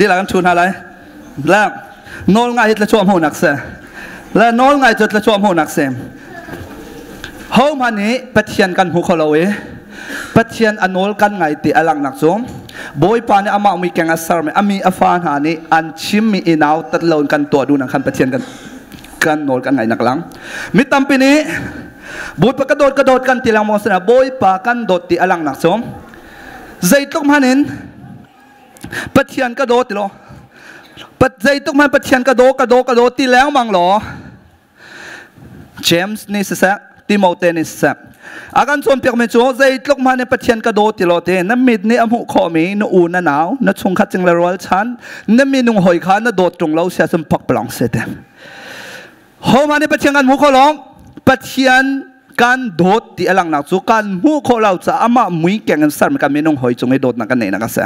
Dila kan thu hna lai. La nawl ngai hi tlachuah hmuhnak si. La nawl ngai cu tlachuah hmuhnak si. Ho hmanh nih Pathian kan hmu kho lo i Pathian a nawl kan ngai ti a langhnak cu Bawipa nih amah mui keng a sermi a mi a fa hna nih an chimmi i nau tat lo in kan tuah duhnak khan Pathian kan kan nawl kan ngaihnak lang. Mi tampi nih Bawipa ka dawt ka dawt kan ti lengmang sinah Bawipa kan dawt ti a langhnak cu zeitluk hmanh in Pathian ka dawt ti law zeitluk hmanh Pathian ka daw ka daw ka daw ti lengmang law James nih siseh Timote nih siseh a kan cawnpiakmi cu zeitluk hmanh in Pathian ka daw ti law ti na mit nih a hmuh khawhmi na u na nau na chungkhat cing le rualchan na minung hawi kha na dawt ṭung lo sia cun pakpalawng si te. Ho hmanh nih Pathian kan hmu kho lo. Pathian kan dawt ti a langhnak cu kan hmuh khawh lo caah amah mui keng in sermi kan minung hawi cung i dawtnak kan neihnak a si.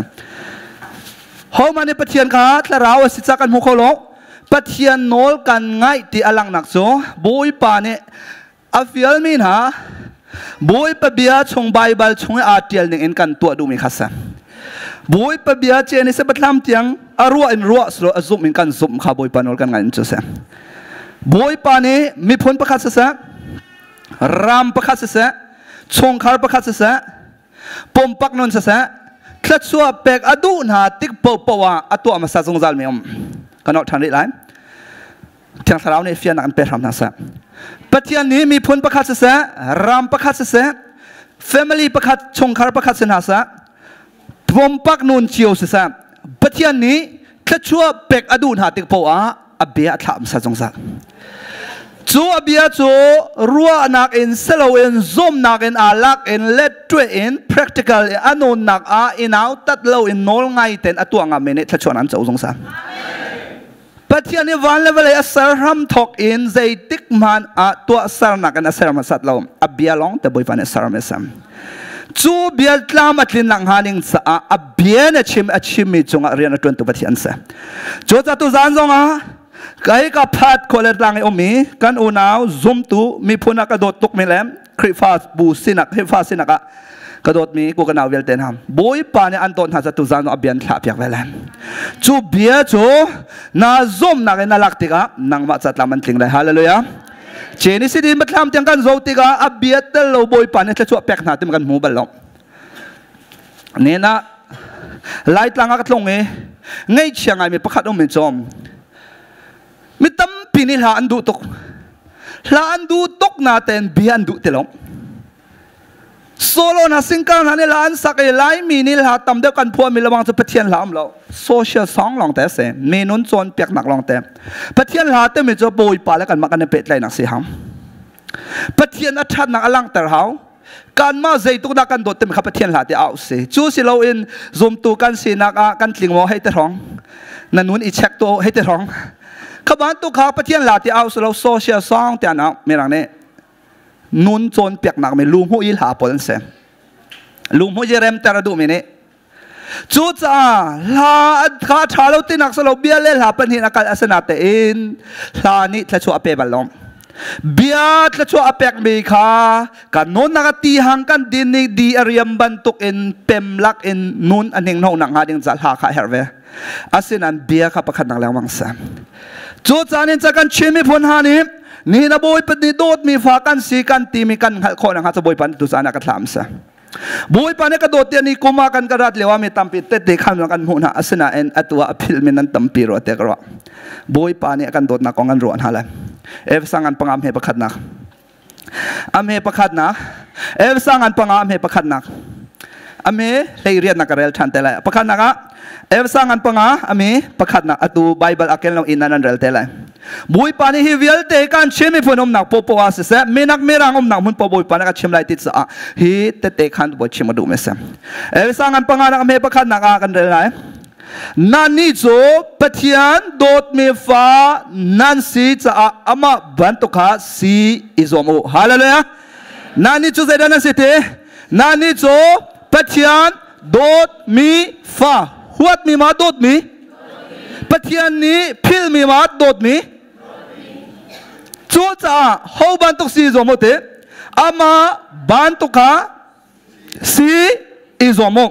Ho hmanh nih Pathian kha thlarau a si caah kan hmu kho lo. Pathian nawl kan ngaih ti a langhnak cu Bawipa nih a fialmi hna Bawipa bia chung Baibal chung i aa ṭial ning in kan tuah duhmi kha si. Bawipa bia cen i sabathlam tiang a ruah in ruah silo a zumh in kan zumh kha Bawipa nawl kan ngaih in cu si. Bawipa nih miphun pakhat siseh, ram pakhat siseh, chungkhar pakhat siseh, pumpak nun siseh, thluachuah pek a duh hna tik paohpaoh ah a tuah hmasa zungzal mi um. Kan orh ṭhan rih lai. Thiang Thlarau nih fiannak an pe hram hna seh. Pathian nih miphun pakhat siseh, ram pakhat siseh, family pakhat, chungkhar pakhat si hna seh, pumpak nun cio siseh, Pathian nih thluachuah pek a duh hna tik paoh ah a bia a thlah hmasa zungzal. Cu a bia cu ruahnak in siloin zumnak in aa lak in let in practical in a nunnak ah i nautat lo in nawl ngai ten a tuah ngam mi nih thluachuah an co zungzal. Pathian nih van le vawlei a ser hram thawk in zeitik hmanh ah tuahsernak in a ser hmasat lo. A bia lawng te Bawipa nih ser mi a Cu bia tlam a tlin nak hnga ning caah a bia na chim a chimmi cungah rian a ṭuantu Pathian si. Cu ca tu zan zongah kai ka phat khual tlang i ummi kan unau zumtu miphun ah ka dawt tuk mi le Khrihfa bu sinak Khrihfa sinak ah ka dawtmi ku ka nau vialte hna Bawipa nih an dawt hna cu tuzan a bian thlah piak ve lai cu bia cu na zumnak in na lak tikah nangmah ca tlam an tling lai. Hallelujah. Cheni sidin mathlam tiang kan zo tikah a bia tel lo Bawipa nih thluachuah pek hna tim kan hmu bal lo. Nena Laitlang ah ka tlung i ngaihchia ngaimi pakhat um in cawm mi tampi nih hla an duh tuk, hla an duh tuk natein bia an duh ti lo. Solo hna singkar hna nih hla an sak i Laimi nih hla tam deuh kan phuahmi lawang cu Pathian hla um lo, social song lawng te a si, mi nun cawnpiaknak lawng te. Pathian hla timi cu Bawipa le kanmah kan i pehtlaihnak si hau, Pathian a ṭhatnak a langhter hau, kanmah zeituk dah kan dawt timi kha Pathian hla te au si. Cu si loin zumtu kan sinak ah kan tling maw hei te hrawng na nun i check tu hei te hrawng kha bantuk kha Pathian hla te au si lo, social song te an au. Mirang nih nun cawnpiaknak mi lu hmuh i hla pawl an si. Lu hmuh i remter a duhmi nih cucaah hla kha ṭha lo tinak si lo, bia le hla pahnih a kal. Asinatein hla nih thluachuah a pe bal lo. Bia thluachuah a pekmi kha kan nunnak a ti hang kan din nih di a riam bantuk in pem lak in nun a hninghno nak hnga ding ca hla kha a herh ve. Asinain bia kha pakhat nak lengmang si. Cu caan in ca kan Chin miphun ha nih ni na Bawipa nih dawtmi fa kan si kan timi kan hngalh khawh nakhnga cu Bawipa nih tu caan ah ka thlam si. Bawipa nih ka dawt tiah ni kum ah kan ka rat lio ah mi tampi tette khan kan hmuh hna. Asinain atu ah a philmi nan tampi rua te ka ruah. Bawipa nih a kan dawtnak kong kan ruah hna lai. Efesa ngan pangam he pakhatnak am he pakhatnak, Efesa ngan panga am he pakhatnak am he 18 nak ka rel ṭhan te lai. Pakhatnak ah Efesa ngan panga am he pakhatnak. Atu Bible a ken lo in nan rel te lai. Bawipa nih hi vialte kan Chin miphun umnak popo ah siseh, minak mirang umnak hmun po Bawipa nih ka chim lai ti caah hi tete khan bawi chim a duh mi si. Efesa ngan panga nak am he pakhatnak ah kan rel lai. Nannih cu Pathian dawtmi fa nan si caah amah bantuk kha si i zuam u. Hallelujah. Nannih cu zeidah nan si ti? Nannih cu Pathian dawtmi fa. Huatmi ma dawtmi? Pathian nih philmi ma dawtmi? Cucaah ho bantuk si i zuam u ti? Amah bantuk kha si i zuam u.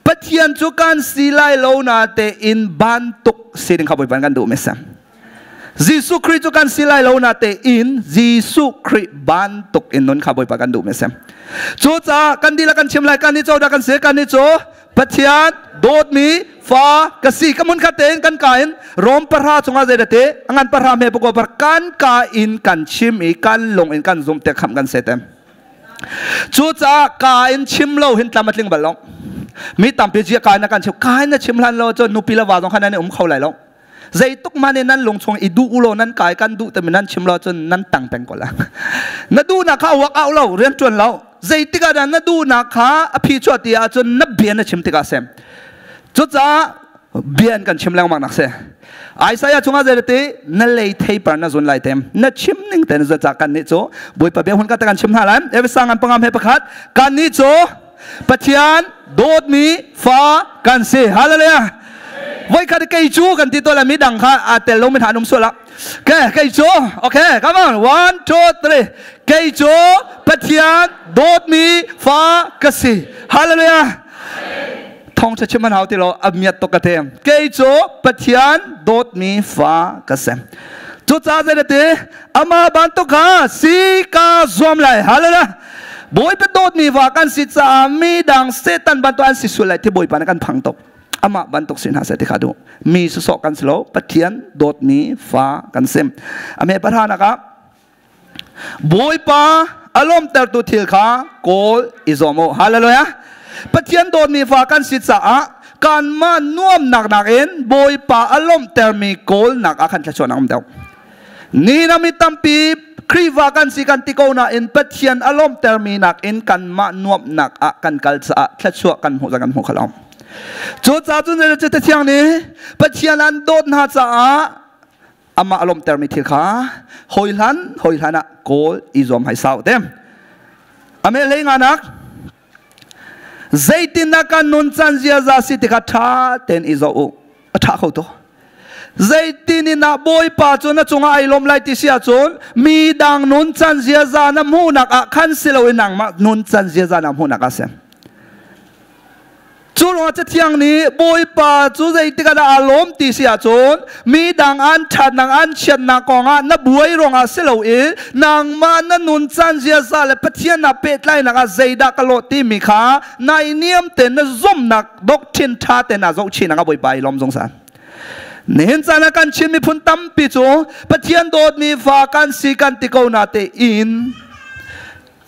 Pathian cu kan si lai lo na te in bantuk si ding kha Bawipa kan duh mi si. Jesuh Khrih cu kan si lai lo na te in Jesuh Khrih bantuk in nun kha Bawipa kan duh mi si. Cucaah kan dihlak kan chim lai, kan ni co dah kan si, kan ni cu Pathian dawtmi fa ka si. Ka mun khat tein kan ka in Rom 9 chungah zei te ngan 9 me pako par kan ka in kan chim i kan lung in kan zum te kham kan se tem. Cucaah ka in chim lo hin tlam a tling bal lo. Mi tampi zia ka in kan chim, ka in na chim hlan lo cun nupi le va zong khan nan i um kho lai lo. Zeituk man in nan lung chung i duh ulo nan kai kan duh timi nan chim lo cun nan tang peng ko la. Na duhnak kha work out lo, rian tuan lo. Zeitik ah dah na duhnak kha a phi chuah ti ahcun na bia na chim tikah sem. Cucaah bia in kan chim lengmang nak si. Isaiah chungah zei ti na lei thei par na zun lai tem, na chim ning te na za kan nih cu Bawipa bia hun ka te kan chim hna lai. Efesa ngan pangam he pakhat kan nih cu Pathian dawtmi fa kan si. Hallelujah. Voi khat kei cu kan ti to la mi dang kha a tel lo mi hna an um sual la. Okay, kei cu. Okay, come on. One, two, three. Kei cu Pathian dawtmi fa ka si. Hallelujah. Thong cha chim an hau ti lo a miat tuk ka te. Kei cu Pathian dawtmi fa ka si. Cucaah zei ti ama bantuk kha si ka zuam lai. Hallelujah. Bawipa dawtmi va kan si caah mi dang Satan bantuk an si sual lai ti Bawipa nih kan phang tuk. Amah bantuk si hna seh ti kha duh. Mi sawsawh kan si lo, Pathian dawtmi fa kan si. Ame pathranak ah Bawipa a lawmtertu thil kha kawl i zuam u. Hallelujah. Pathian dawtmi fa kan si caah kanmah nuamnak nakin Bawipa a lawmhtermi kawlnak ah khan thluachuahnak um deuh. Ni na mi tampi Khrihfa kan si kan ti ko nain Pathian a lawmhtermi nakin kanmah nuamhnak ah kan kal caah thluachuah kan hmuh kan hmu kho lo. Cucaah cun Cathiang nih Pathian an dawt hna caah amah a lawmhtermi thil kha hawihlan hawihlan ah kawl i zuam hai sau te. Ame hlei nganak zeitindah kan nun can ziaza si tikha ṭha tein i zoh u. A ṭha kho tuk. Zeitin in ah Bawipa cu na cungah ai lawm lai ti si ahcun mi dang nun can ziaza na hmuhnak ah khan si loin nangmah nun can ziaza na hmuhnak ah si. Cu ruangah Cathiang nih Bawipa cu zeitik ah dah aa lawm ti si ahcun mi dang an ṭhatnak an chiatnak kongah na buai ruangah si loin nangmah na nun can ziaza le Pathian ah pehtlainak ah zeidah ka lawh timi kha naihniam tein na zumhnak doctrine ṭha tein aa zohchih nak ah Bawipa i lawm zungzal. Nihin caan ah kan Chin miphun tampi cu Pathian dawtmi fa kan si kan ti ko na te in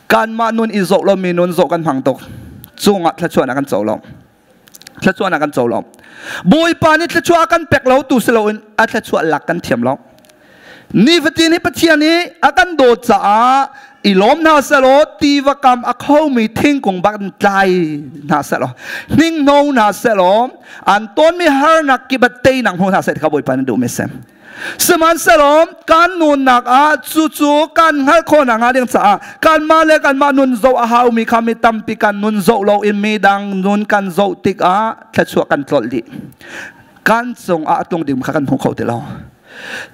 kanmah nun i zoh lomi nun zoh kan hmang tuk. Cungah thluachuahnak kan co lo. Thluachuahnak kan co lo. Bawipa nih thluachuah a kan pek lo tu si loin a thluachuah lak kan thiam lo. Nifatin hi Pathian nih a kan dawt caah i lawm hna sehlaw tiva kam a khomi thingkung bak in tlai hna sehlaw hninghno hna sehlaw an tonmi harnak kip ah teinak hmu hna seh ti kha Bawipa nih duhmi a si. Sihmanhsehlaw kan nunnak ah cucu kan hngalh khawh nakhnga ding caah kanmah le kanmah nun zoh a haumi kha mi tampi kan nun zoh loin mi dang nun kan zoh tikah thluachuah kan tlolh dih. Kan cungah a tlung ding kha kan hmu kho ti lo.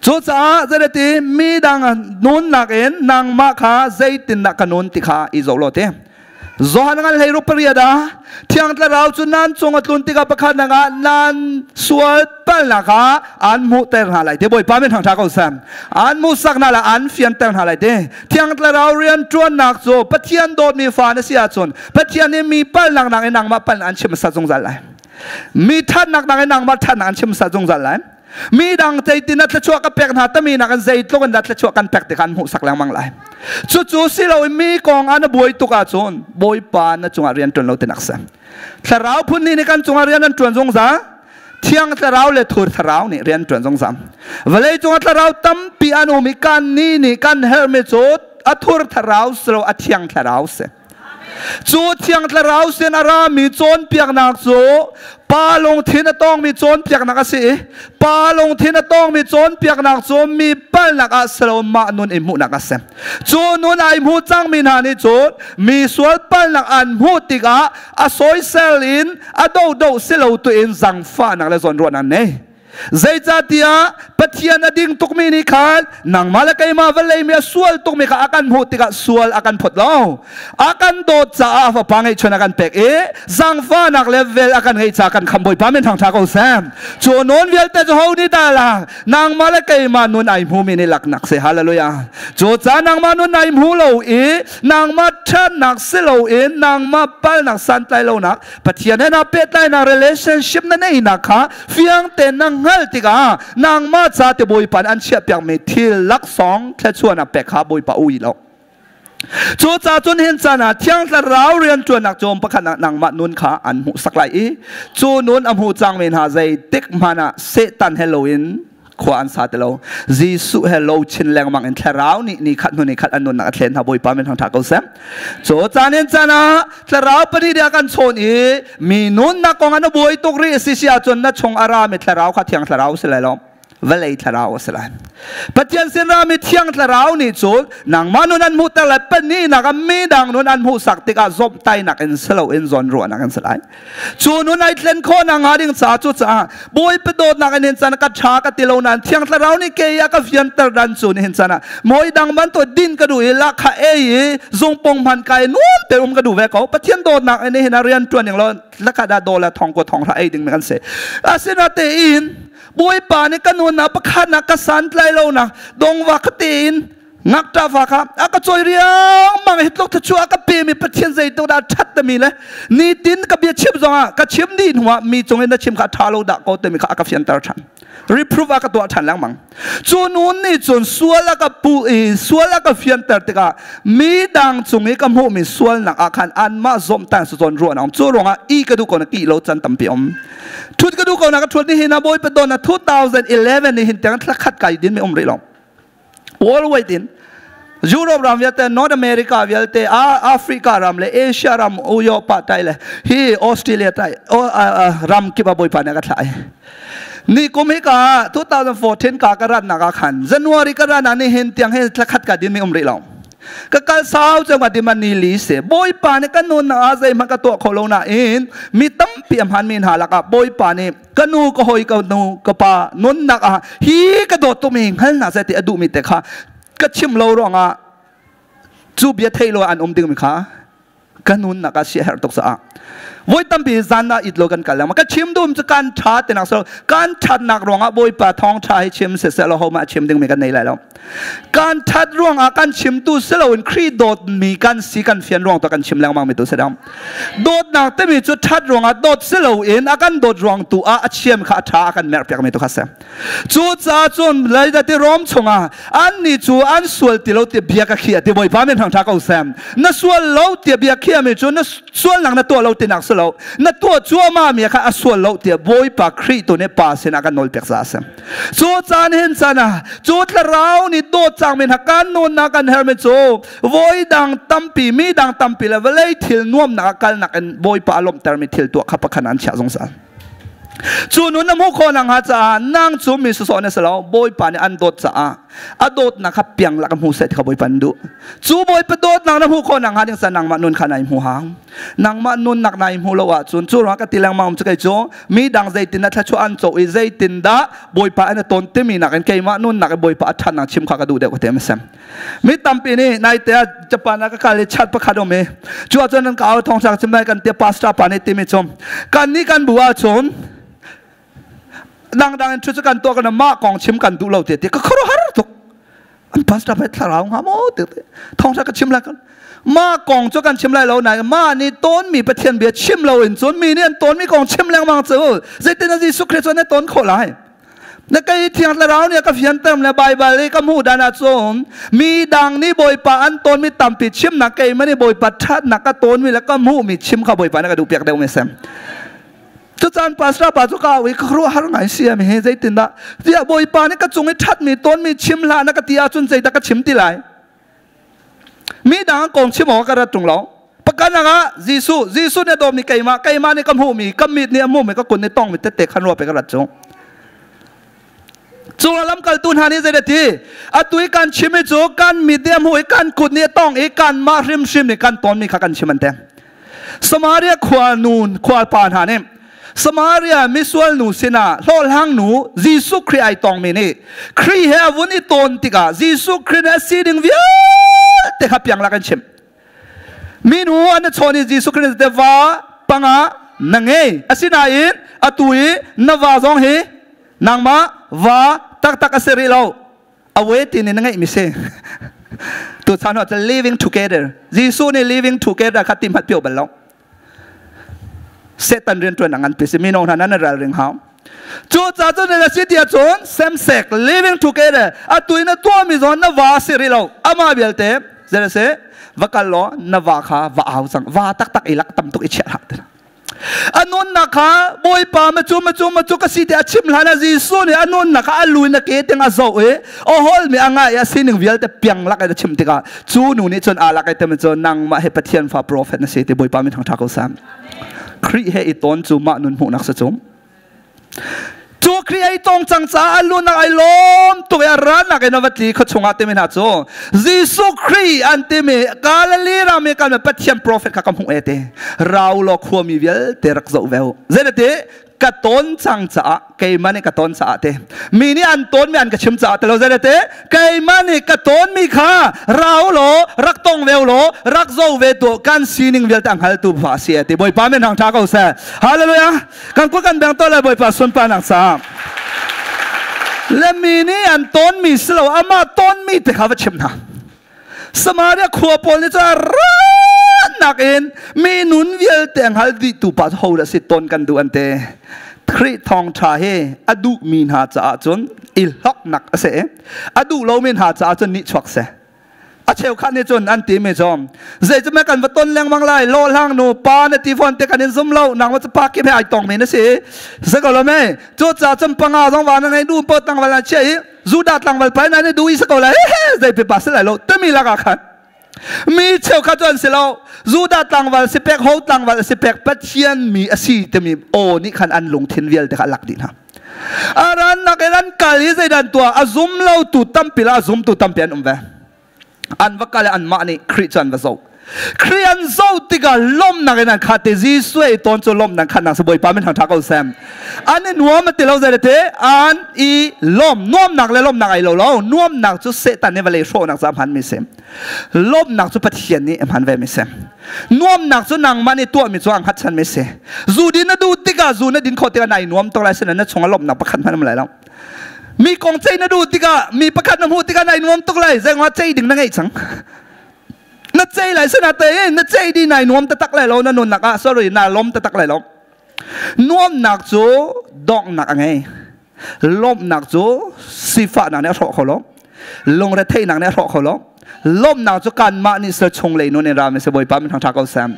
Cucaah zeiti mi dang nunnak in nangmah kha zeitindah ka nun ti kha i zoh law ti. Johan ngan hlei ruk pariat ah Thiang Thlarau cu nan cung a tlun tikah pakhat nak ah nan sual palnak kha an hmuhter hna lai ti. Bawipa min thangṭha ko seh. An hmuhsak hna lai, an fianter hna lai ti. Thiang Thlarau rian ṭuannak cu Pathian dawtmi fa na si ahcun Pathian nih mi palnak nakin nangmah palnak an chim hmasa zungzal lai. Mi ṭhatnak nakin nangmah ṭhatnak an chim hmasa zungzal lai. Mi dang zeitin ah thluachuah ka pek hna tami nak in zeitluk in dah thluachuah kan pek ti kha an hmuhsak lengmang lai. Cucu si loin mi kong ah na buai tuk ahcun Bawipa na cungah rian ṭuan lo ti nak si. Thlarau phun nih nih kan cungah rian an ṭuan zungzal. Thiang thlarau le thur thlarau nih rian ṭuan zungzal. Vawlei cungah thlarau tampi an um i kan nih nih kan herhmi cu a thur thlarau si lo a thiang thlarau si. Cu Thiang Thlarau sin a rami cawnpiaknak cu pa lungthin a tawngmi cawnpiaknak a si i pa lungthin a tawngmi cawnpiaknak cu mi palnak ah si lo mah nun i hmuhnak a si. Cu nun ai hmu cangmi hna nih cun mi sual palnak an hmuh tikah a sawisel in a dodo si lo tu in zangfahnak le zawnruahnak an nei. Zeicahtiah Pathian a ding tukmi nih khan nangmah le keimah vawlei mi a sual tukmi kha a kan hmuh tikah sual a kan phawt lo. A kan dawt caah a fapa ngeihchun a kan pek i zaangfahnak le vel a kan ngeih caah kan khamh Bawipa min thangṭha ko seh. Cu nawn vialte cu ho nih dah lak? Nangmah le keimah nun ai hmumi nih laknak si. Hallelujah. Cu caah nangmah nun ai hmu lo i nangmah ṭhatnak si loin nangmah palnak santlai lonak Pathian he naa pehtlainak relationship na neihnak kha fiang tein na hngalh tikah nangmah ca te Bawipa nih an chiahpiakmi thil laksawng thluachuahnak pek kha Bawipa ui lo. Cu ca cun hin caan ah Thiang Thlarau rianṭuannak cawm pakhat ah nangmah nun kha an hmuhsak lai i cu nun a hmu cangmi hna zeitik hmanh ah Satan he loin khua an sa ti lo. Jesuh he lo chin lengmang in Thlarau nih ni khat hnu ni khat an nunnak a thlen hna. Bawipa min thangṭha ko seh. Cu caan in caan ah Thlarau pahnih nih a kan chawn i mi nunnak kong ah na buai tuk rih a si si ahcun na chung a rami Thlarau kha Thiang Thlarau si lai lo. Vawlei thlarau a si lai. Pathian sin rami Thiang Thlarau nih cun nangmah nun an hmuhter lai pahnihnak ah midang nun an hmuhsak tikah zomhtainak in si loin zawnruahnak in si lai. Cu nun ai thlen khawh nakhnga ding caah cucaah Bawipa dawtnak in hin caan ka ṭha ka ti lo nain Thiang Thlarau nih kei a ka fianter dan cu nihin caan ah moi dang bantuk din ka duh i lahkhah ei i zungpong hman kai nuam te um ka duh ve ko. Pathian dawtnak in hin a rian ṭuan ning law lakah dah daw le thong ko thong hlah ei ding mi kan si. Asinatein Bawipa nih ka nunnak pakhat nak ka santlai lo nak dongva ka tein ngakṭah fa kha a ka cawi riangmang hi tluk thluachuah a ka pemi Pathian zeituk dah ṭhat timi le nitin ka bia chim zongah ka chim dih hnuah mi cung in na chim kha a ṭha lo dah ko timi kha a ka fianter ṭhan reproof a ka tuah ṭhan lengmang cu nun nih cun sual a ka puh i sual a ka fianter tikah mi dang cung i ka hmuhmi sualnak ah khan anmah zomhtan sazawn ruahnak um cu ruangah i ka duh ko na kih lo can tampi um Thut ka duh ko na ka thut ni hin a Bawipa don na 2011 ni hin tiang thla khat kai din mi um rih lo. Worldwide in Europe ram vialte, North America vialte, Africa ram le Asia ram, Europe tai le hi Australia tai ram kip a Bawipa ne ka thlai. Ni kum hi ka 2014 ka ka rat nak ah khan January ka rat ni hin tiang he thla khat ka din mi um rih lo. Ka kal sau cang ma diman ni li se Bawipa nih ka nun ah zeihmanh ka tuah kho lo nain mi tampi a hman mi hna lakah Bawipa nih ka nu ka hoi ka nu ka pa nunnak ah hi ka dawt tukmi hngal hna seh ti a duhmi te kha ka chim lo ruangah cu bia thei lo an um dingmi kha ka nunnak ah siaherh tuk caah voi tampi zan ah it lo kan kal lengmang ka chim dum cu kan tha ti nak so kan thatnak ruangah Bawipa thawng tha hi chim se lo ho ma chim ding mi kan nei lai lo kan that ruangah kan chimtu si loin Khrih dawtmi kan si kan fian ruang to kan chim lengmang mi tu si dam dawtnak timi cu that ruangah dawt si loin a kan dawt ruang tu ah a chiam kha a tha a kan merh piak mi tu kha si Cucaah cun leidati rom chungah annih cu an sual ti lo tiah bia ka khiah ti Bawipa min thangṭha ko seh. Na sual lo tiah bia khiahmi cu na sualnak na tuah lo tinak si lo. Na tuah cuahmahmi kha a sual lo tiah Bawipa Khrih tu nih Pa sinah kan nawl pek caah a si. Cu caan hin caan ah cu thlarau nih dawt cangmi hna kan nunnak kan hermi cu voi dang tampi mi dang tampi le vawlei thil nuamnak ah kalnak in Bawipa a lawmhtermi thil tuah kha pakhat an chiah zungzal. Cu nun na hmuh khawh nakhnga caah nang cu mi sawsawh na si lo. Bawipa nih an dawt caah a dawtnak kha piang lak hmu seh ti kha Bawipa an duh. Cu Bawipa dawtnak na hmuh khawh nakhnga ding caah nangmah nun kha nai hmu hang. Nangmah nunnak nai hmu lo ahcun cu ruangah ka ti lengmang cu kei cu mi dang zeitin dah thluachuah an co i zeitin dah Bawipa an i ton timi nakin keimah nunnak i Bawipa a ṭhatnak chim kha ka duh deuh ka ti a si. Mi tampi nih naite ah Japan ah ka kal i chat pakhat um i cu ahcun an ka au thawng chang chim lai kan tia pastor pa nih timi cum kan nih kan bu ahcun dangdang in thu cu kan tuah kan mah kong chim kan duh lo te ti ka khuaruahhar tuk an pastor pa thlarau hnga maw te thawng ka chim lai kan mah kong cu kan chim lai lo nain mah nih tawnmi Pathian bia chim lo in cun mi nih an tawnmi kong chim lengmang cu zeitin a Jesuh Christ cu na tawn khawh lai Na kei Thiang Thlarau nih a ka fianter le Baibal i ka hmuh dan ahcun mi dang nih Bawipa an tawnmi tampi chimnak keimah nih Bawipa ṭhatnak ka tawnmi le ka hmuhmi chim kha Bawipa nih ka duhpiak deuhmi a si. Cucaan pastor pa cu ka au i ka khuaruahhar ngai si mi hi zeitindah tiah Bawipa nih ka cung i ṭhatmi tawnmi chim hlah na ka ti ahcun zeidah ka chim ti lai? Mi dang kong chim awk ka rat ṭung lo. Pakhat ah Jesuh, Jesuh nih a dawmi keimah, keimah nih ka hmuhmi, ka mit nih a hmuhmi, ka kut nih tongmi tette khan ruah pe ka rat cu. Cu lamkaltu hna nih zeidah ti? Atu i kan chim i cu kan mit nih a hmuh i kan kut nih a tong i kanmah hrimhrim nih kan tawnmi kha kan chim an ti. Samaria khua nu khualpa hna nih Samaria misual nu sinah hlawhhlang nu Jesuh Khrih ai tongmi nih Khrih he a vun i tawn tikah Jesuh Khrih nih a sining vialte kha piang lak in chim. Minu an i chawn i Jesuh Khrih nih va panga na ngei. Asinain atu i na va zong hi nangmah va taktak a si rih lo. Awe ti nih na ngeihmi si. Tuchan ah living together. Jesuh nih living together kha ti hmat pio bal lo. Satan rianṭuan a nganpi si mino hna nan ralring hau. Cu ca cun na si tiah cun same sex living together atu in na tuahmi zawn na va si rih lo amah vialte zei si va kal law na va kha va au cang va taktak i lak tam tuk i chiah hlah ti a nunnak kha bawipa macu macu macu ka si ti a chim hlan ah Jesuh nih a nunnak kha a lu in a ke tiang a zoh i a holmi a ngai i a sining vialte piang lak in a chim tikah cu nu nih cun aa lak i tem cun nangmah hi Pathian fa profet na si ti Bawipa min thangṭha ko sam Khrih he i ton cu mah nun hmuhnak si cu cu Khrih ai tong cang caah a lunak ai lawm tuk i a ranak in a va tli khuachung ah timi hna cu Jesuh Khrih an timi Galilee ram i kan Pathian profet kha ka hmuh e te rau law khuami vialte rak zoh ve u zeiti ka ton cang caah keimah nih ka ton caah te mi nih an ton mi an ka chim caah te lo zei te keimah nih ka ton mi kha rau law rak tong ve law rak zo ve tu kan sining vialte ang hngaltu fa si ti bawipa men hang tha ko seh hallelujah kan ku kan beng to le bawipa sunpa nak sa le mi nih an ton mi si lo ama ton mi te kha va chim hna Samaria khua pawl nih cun rannak in mi nun vialte a hngal dih tu pa ho dah si ton kan duh an te. Khrih thawngṭha hi a duhmi hna caah cun i hloknak a si i a duh lomi hna caah cun nihchuak si. A cheukhat nih cun an ti mi cu zeicahtiah kan va ton lengmang lai hlawhhlang nu pa na ti fawn te kan in zum lo nang cu pa kim he ai tong mi na si si ko lo mei cucaah cun panga zong va na ngei nu po tang val na chia i Judah tlangval pai na nih duh i si ko lai zei pipa si lai lo timi lakah khan mi cheukhat cu an si lo Judah tlangval si pek ho tlangval si pek Pathian mi a si timi aw nih khan an lungthin vialte kha a lak dih hna aran nak in an kal i zeidan tuah a zum lo tu tampi la a zum tu tampi an um ve an va kal i anmah nih Khrih cu an va zoh Khrih an zoh tikah lawmhnak in an khat i Jesuh i tawn cu lawmhnak khatnak si Bawipa min thangṭha ko sem an i nuam a ti lo zei te an i lawm nuamnak le lawmhnak ai lo lo nuamnak cu Satan nih vawlei hrawhnak ca hman mi si lawmhnak cu Pathian nih a hman ve mi si nuamnak cu nangmah nih tuahmi cu ang hngatchan mi si zu din na duh tikah zu na din khawh tikah nai nuam tuk lai sinain na chungah lawmhnak pakhat hmanh um lai lo mi kong cei na duh tikah mi pakhat na hmuh tikah nai nuam tuk lai zeingah cei ding na ngeih cang na cei lai sana te na cei di nai nuam taktak lai lo na nunnak ah sorry na lom taktak lai lo nuamnak cu donghnak a ngei lawmhnak cu sifahnak nih a hrawh kho lo lungretheihnak nih a hrawh kho lo lawmhnak cu kanmah nih sal chung lei nun in rami si bawipa min thangṭha ko sam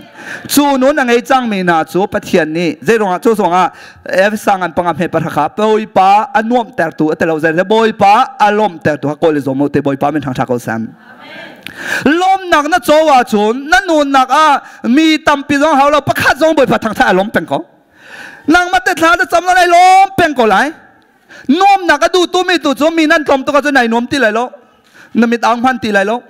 cu nun a ngei cangmi hna cu pathian nih zei ruangah cu zongah Efesa ngan panga hme pahra kha bawipa a nuamhtertu a ti lo zei bawipa a lawmhtertu kha kawl i zuam te bawipa min thangṭha ko sam lawmnak na co ahcun na nunnak ah mi tampi zong hau lo pakhat zong bawipa thangṭha a lawm peng ko nangmah te thla na cam lai lawm peng ko lai nuamnak a duh tu mi tu cu mi nan tlawm tuk ahcun nai nuam ti lai lo na mit ang hman ti lai lo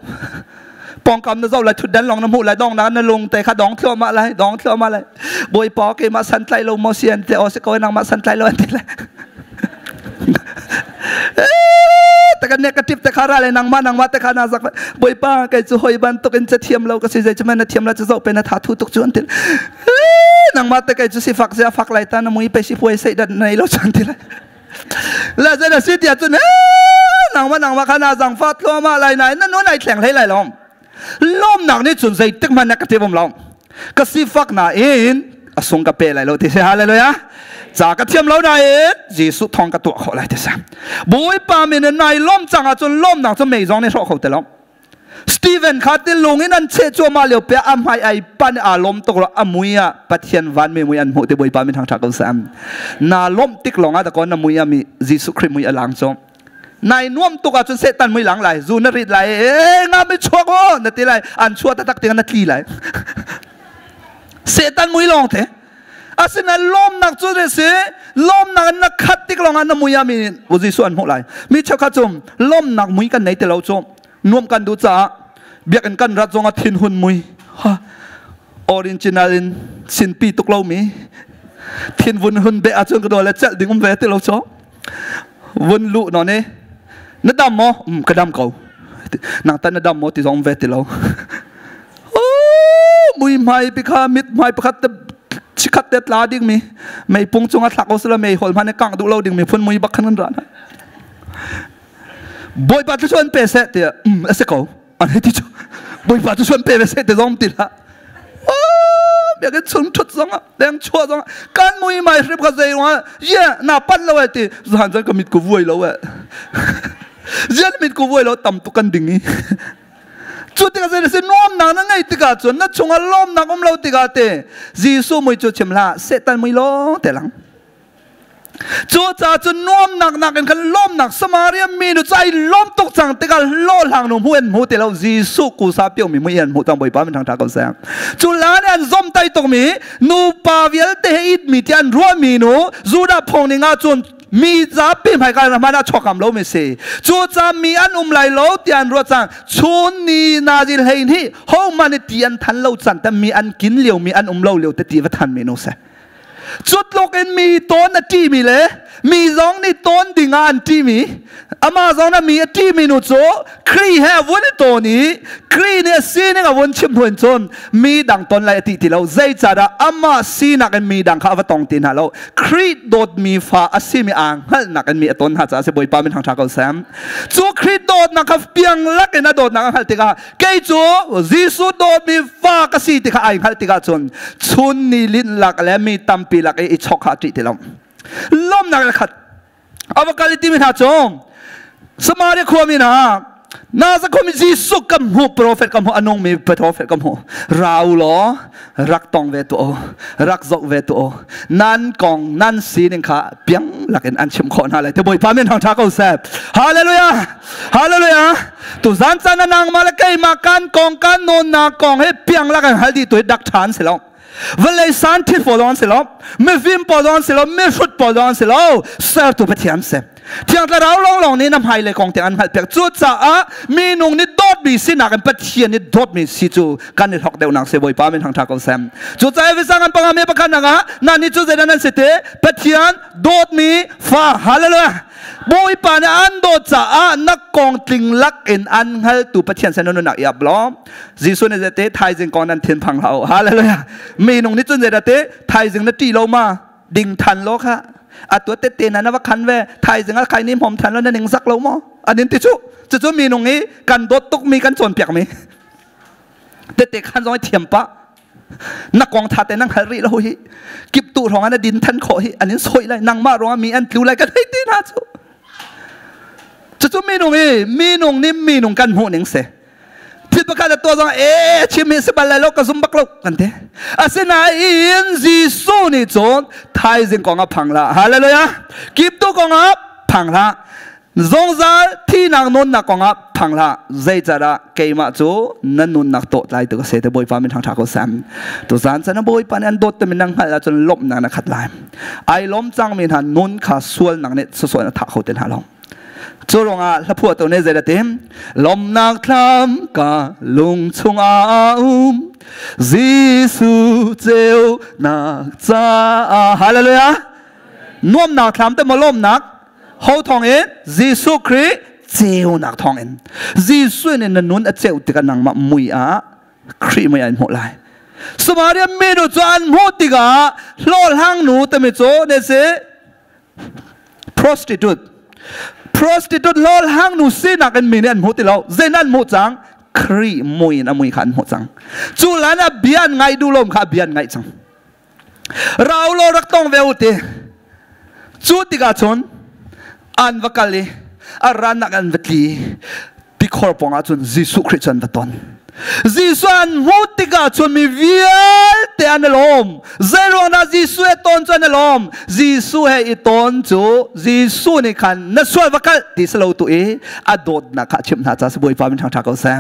pawngkam na zoh lai thutdan lawng na hmuh lai dong na na lung te kha dong thluahmah lai dong thluahmah lai bawipa keimah santlai lo maw si an ti aw si ko nangmah santlai lo an ti lai takan ne ka tip te kha ra le nangmah nangmah te kha na zak bawipa kei cu hoi bantuk in ca thiam lo ka si zei cu na thiam la cu zoh pe na tha thu tuk cu an ti nangmah te kei cu si fak zia fak lai ta na mui pe si puai sei dat nei lo chan ti lai la zai na si tia cun nangmah nangmah kha na zang fa thluahmah lai na na nu nai thleng hlei lai lom lomnak nih cun zeitik hmanh na ka ti bom lo ka sifak na in a sung ka pe lai lo ti si hallelujah ca ka thiam lo nain Jesuh thong ka tuah khawh lai ti si Bawipa min in nai lom cang ahcun lomnak cu mei zong nih hrawh kho ti lo Stephen kha tilung in an cheh cuahmah lio pe a hmai ai pan aa lawm tuk lo a mui ah Pathian van mi mui an hmuh ti Bawipa min thangṭhat ko sam na lawmh tik lawng ah dakaw na mui ah mi Jesuh Khrih mui a lang cu nai nuam tuk ahcun Satan mui lang lai zu na rit lai e nga mi chuak o na ti lai an chuah taktak tiang na tli lai Satan mui lawng te asinain lawmnak cu zei si lawmnak in na khat tik lawng ah na mui ah mi Jesuh an hmuh lai mi cheukhat cu lawmnak mui kan nei ti lo cu nuam kan duh caah biakinn kan rat zong ah thinhun mui original in sinpi tuk lomi Thin vun hun be ahcun ka dawle celh ding um ve ti lo cho. Vun lu no ne. Na dam maw? Um, ka dam ko. Nang tan na dam maw ti zong ve ti lo. Oh, mui hmai pi kha mit hmai pakhat te chikhat te tla ding mi mei pung chung a thlak osla mei hol hmane kang duh lo ding mi phun mui bak khan kan ra na. Bawipa cu chuan pe seh tiah um a si ko. An hei ti cu Bawipa cu chuan pe ve seh ti zong ti hlah. Biakinn chung ṭhut zong ah leng chuah zong ah kan mui mai hrip ka zei ruangah ye na pan lo eh ti zan zan ka mit ku vuai lo eh. Zian mit ku vuai lo tam tuk kan ding i. Cu tikah zei si nuamnak na ngei tikah cun na chungah lawmnak um lo tikah te Jesuh mui cu chim hlah Satan mui lawng te lang. Cucaah cun nuamnak nakin khan lawmnak Samaria mi nu cu ai lawm tuk cang tikah hlawhhlang nu hmu an hmu ti lo Jesuh kusa piomi mui an hmuh cang Bawipa min thangṭha ko seh. Cu la nih an zom tai tukmi nupa vialte he itmi ti an ruahmi nu Judah phung ning ah cun mi zapi hmaika hmanh ah chuakam lo mi si. Cucaah mi an um lai lo ti an ruah cang. Chun ni nazil hlei nih hohmanh nih ti an than lo can te mi an kin lio mi an um lo lio te ti va than mi nu si. Cutluk in mi tawn a ṭihmi le mi zong nih tawn ding ah an ṭihmi amah zong nih mi a ṭihmi nu cu Khrih he a vun i tawn i Khrih nih a sining a vun chim hnu in cun mi dang ton lai a ti ti lo. Zeicahdah amah sinak in mi dang kha a va tong ti hna lo. Khrih dawtmi fa a simi aa hngalhnak in mi a ton hna caah a si. Bawipa min thangṭha ko seh. Cu Khrih dawtnak kha piang lak in a dawtnak a hngalh tikah kei cu Jesuh dawtmi fa ka si ti kha ai hngalh tikah cun chun ni linh lak le mi tampi lak i i chok kha a ṭih ti lo. Lawmnak le khat a va kal i timi hna cu Samaria khuami hna Nazareth khuami Jesuh kan hmuh profet kan hmuh a nungmi profet kan hmuh ra u law rak tong ve tuah u rak zoh ve tuah u nan kong nan sining kha piang lakin an chim khawh hna lai te Bawipa min hang ṭha ko seh. Hallelujah. Hallelujah. Tu zan caan ah nangmah le keimah kan kong kan nawnnak kong he piang lak an hal dih tu hi dak ṭha an si lo. Vawlei san thil pawl an si lo. Mifim pawl an si lo. Mihrut pawl an si lo. Sertu Pathian si. Thiang Thlarau lawnglawng nih na hmailei kong tiang an hngalhpiak. Cucaah minung nih dawtmi sinak in Pathian nih dawtmi si cu kan i hlok deuhnak si Bawipa min thangṭha ko seh. Cucaah Efesa ngan panga mi pakhat nak ah nan nih cu zeidah nan si te? Pathian dawtmi fa. Hallelujah. Bawipa nih an dawt caah na kong tling lak in an hngaltu Pathian sin nunnak i ap law Jesuh nih zeite thaizing kong nan thin phang hlah u. Hallelujah. Minung nih cun zeidah te thaizing na ṭih lo ma ding than lo kha atu tette na na va khan ve thaizing ah khai ni hmom than lo na ning zak lo maw an in ti cu cucu minung i kan dawt tuk mi kan cawnpiak mi tette khan zong i thiam pah Na kong tha te nang hal rih lo hi. Kip tu hrawng ah na din than khawh hi an in soi lai nangmah ruangah mi an tlu lai kan hei ti hna cu. Cucu minung i minung nih minung kan hmuh ning si. Thil pakhat a tuah zong e chim hi si bal lai lo ka zum bak lo kan ti. Asinain Jesuh nih cun thaizing kong ah phang hlah. Hallelujah. Kip tu kong ah phang hlah. Zungzal thihnak nunnak kongah phang hlah. Zeicahdah keimah cu na nunnak tawhtlai tu ka si te Bawipa min thangṭha ko sam. Tuzaan chan Bawipa nih an dawt timi na hngalh ahcun lawmhnak na khat lai. Ai lawm cangmi hna nun kha sualnak nih sawsawh in a thah kho te hna lo. Cu ruangah hlaphuahtu nih zeidah ti? Lawmhnak thlam ka lung chungah um Jesuh ceunak caah. Hallelujah. Nuamnak thlam te maw lawmnak? Ho thawngin? Jesuh Khrih ceunak thawngin. Jesuh nih na nun a ceuh tikah nangmah mui ah Khrih mui ah in hmuh lai. Samaria minu cu an hmuh tikah hlawhhlang nu timi cu ne si prostitute. Prostitute hlawhhlang nu sinak in mi nih an hmu ti lo. Zei an hmuh cang? Khrih mui in a mui kha an hmuh cang. Cu lan ah bia an ngaih duh lo kha bia an ngaih cang. Rau law rak tong ve u ti. Cu tikah cun an va kal i a rannak an va tli. Tikhor pawngah cun Jesuh Khrih cu an va ton. Jesuh an hmuh tikah cun mi vialte an i lawm. Zeiruang dah Jesuh he ton cu an i lawm? Jesuh he i ton cu Jesuh nih khan na sual va kal ti si lo tu i a dawtnak kha a chimh hna caah si Bawipa min ṭhangṭha ko seh.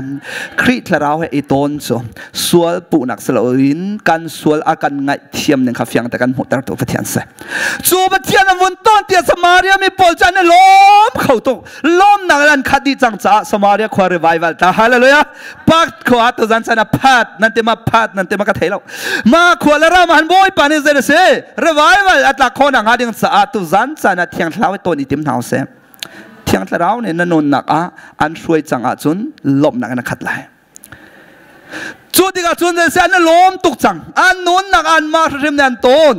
Khrih thlarau he i ton cu sual puhnak si loin kan sual a kan ngaihthiam ning kha fiang te kan hmuhter tu Pathian si. Cu Pathian an vun ton tiah Samaria mi pawl cu an i lawm kho tuk. Lawmnak in an khat dih cang caah Samaria khua revival ta. Hallelujah. Khua tu zan sana phat nan te ma phat nan te ma ka thei lo. Ma khua le ram han bawi pa ni zei se revival atlak kho na nga ding sa tu zan sana thiang thlarau ton i tim hna se. Thiang thlarau ne na nun nak ah an hruai cang ahcun lawmhnak in a khat lai. Cu tikah cun zei se an lawm tuk cang. An nunnak an mah hrim ne an tawn.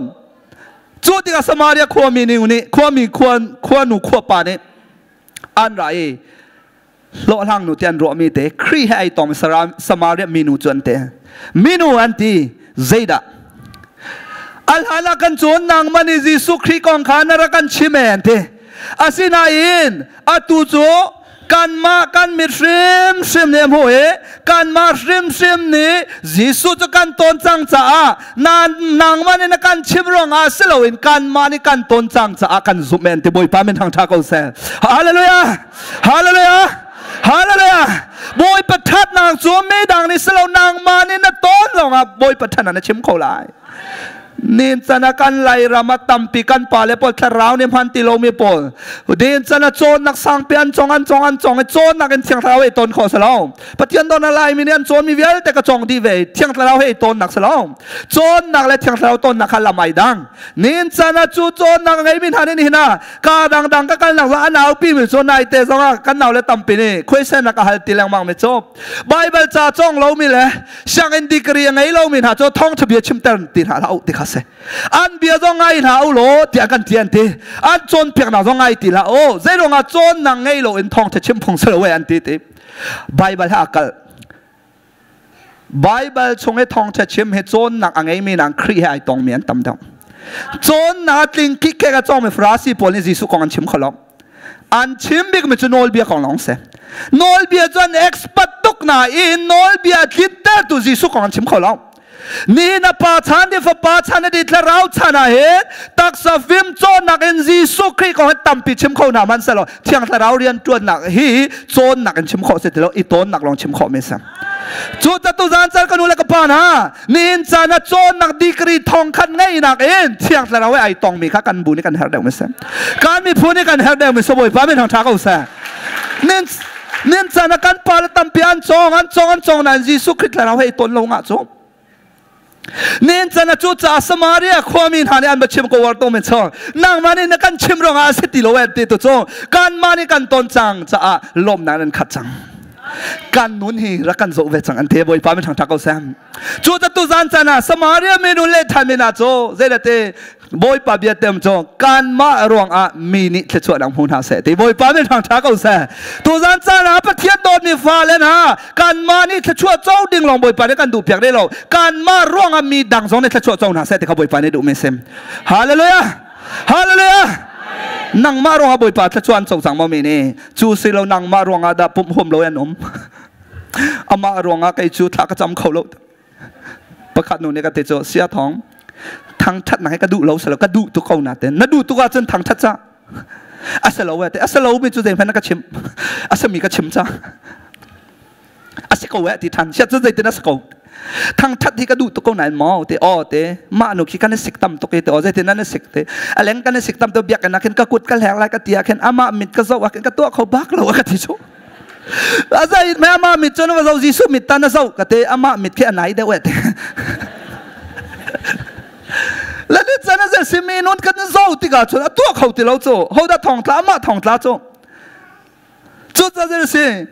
Cu tikah Samaria khuami nih khuami khuanu khuapa nih an ra i hlawhhlang nu ti an ruahmi te Khrih he ai tong Samaria minu cu an te. Minu an ti zeidah Alhlan ah kan cawn nangmah nih Jesuh Khrih kong kha na rak kan chim e an ti. Asinain atu cu kanmah kan mit hrimhrim nih a hmuh i kanmah hrimhrim nih Jesuh cu kan tawn cang caah nangmah nih na kan chim ruangah si loin kanmah nih kan tawn cang caah kan zumh en ti Bawipa min thangṭha ko seh. Hallelujah! Hallelujah! Hallelujah! Bawipa ṭhatnak cu midang nih si lo nangmah nih na tawn lawngah Bawipa ṭhatnak na chim kho lai. Nin can ah kan Lairam ah tampi kan pale pawl thlarau nih hman ti lomi pawl din can ah cawnnak sangpi an cong an cong an cong i cawnnak in thiang thlarau he ton khawh si lo. Pathian don a Laimi nih an cawnmi vialte ka cong dih ve thiang thlarau he tonnak si lo. Cawnnak le thiang thlarau tonnak kha lam ai dang. Nin can ah cu cawnnak a ngeimi hna nih nihin ah ka dangdang ka kalnak zong an aupi mi cu naite zong ah kan nau le tampi nih khuaisen ka hal ti lengmang mi cu Bible ca cawng lomi le sianginn degree a ngei lomi hna cu thawngṭha bia chimter ti hna hlah u ti kha si. An bia zong ngai hna u law tiah kan ti an ti. An cawnpiaknak zong ngai ti hlah u. Zeiruangah cawnnak ngei loin thawngṭha chim phung si lo e an ti ti. Bible he aa kalh. Bible chung i thawngṭha chim hi cawnnak a ngeimi nang Khrih he ai tongmi an tam deuh. Cawnnak a tling khikhek a cawngmi Farasi pawl nih Jesuh kong an chim kho lo. An chim bikmi cu nawlbia kong lawng si. Nawlbia cu an expert tuk nain nawlbia tlintertu Jesuh kong an chim kho lo. Nihin a pa chan di fapa chan di thlarau chan ah hin taksa fim cawnnak in Jesuh Khrih kong hi tampi chim kho hna hmanhsehlaw thiang thlarau rian ṭuannak hi cawnnak in chim khawh si ti lo i tawnnak lawng chim khawh mi si. Cu tatu zan cal ka nu le ka pa hna nihin caan ah cawnnak degree thong khat ngeihnak in thiang thlarau he ai tongmi kha kan bu nih kan herh deuh mi si. Kan miphun nih kan herh deuh mi si Bawipa min hang ṭha ko seh. Nin nin caan ah kan pa le tampi an cawng an cawng an cawng nain Jesuh Khrih thlarau he i ton lo ngah cu. Nin chan ah cu caah Samaria khuami hna nih an va chim ko war to men chong nangmah nih na kan chim ruangah a si ti lo en ti tu cu kanmah nih kan ton cang caah lawmnak nan khat cang kan nun hi rak kan zoh ve cang an te bawipa min thangthak ko sam cu ta tu zan chan ah Samaria mi nun le than mi na cu zeilate Bawipa bia tem cu kanmah ruangah mi nih thluachuahnak hmu hna seh ti Bawipa nih thangṭha ko seh. Tuzan caan ah Pathian dawtmi fale hna kanmah nih thluachuah co ding lawng Bawipa nih kan duh piak rih lo. Kanmah ruangah mi dang zong nih thluachuah co hna seh ti kha Bawipa nih duhmi a si. Hallelujah! Hallelujah! Nangmah ruangah Bawipa thluachuah an co cang maw mi nih? Cu si lo nangmah ruangah dah pumh huam lo an um. Amah ruangah kei cu thla ka cam kho lo. Pakhat nu nih ka ti cu sia thong thangthat nak hi ka duh lo selo ka duh tuk ko na te na duh tuk ahcun thangthat ca a si lo te a si lo mi cu zeihmanh na ka chim a si mi ka chim ca a si ko eh ti than sia cu zeitin a si ko thangthat hi ka duh tuk ko nain maw te aw te mah nu khi kan i sik tam tuk i te aw zeitin nan i sik te a leng kan i sik tam to biakinn ah khin ka kut ka hleng lai ka ti ah khin amah mit ka zoh ah khin ka tuah kho bak lo ka ti cu Azai me ama mit cun va zo Jesuh mit ta na zo ka te ama mit khi a nai deuh e te. La ni chan a simi nun kan zo tikah cun a tuah kho ti lo cu ho dah thong tla amah thong tla cu cu ca zel si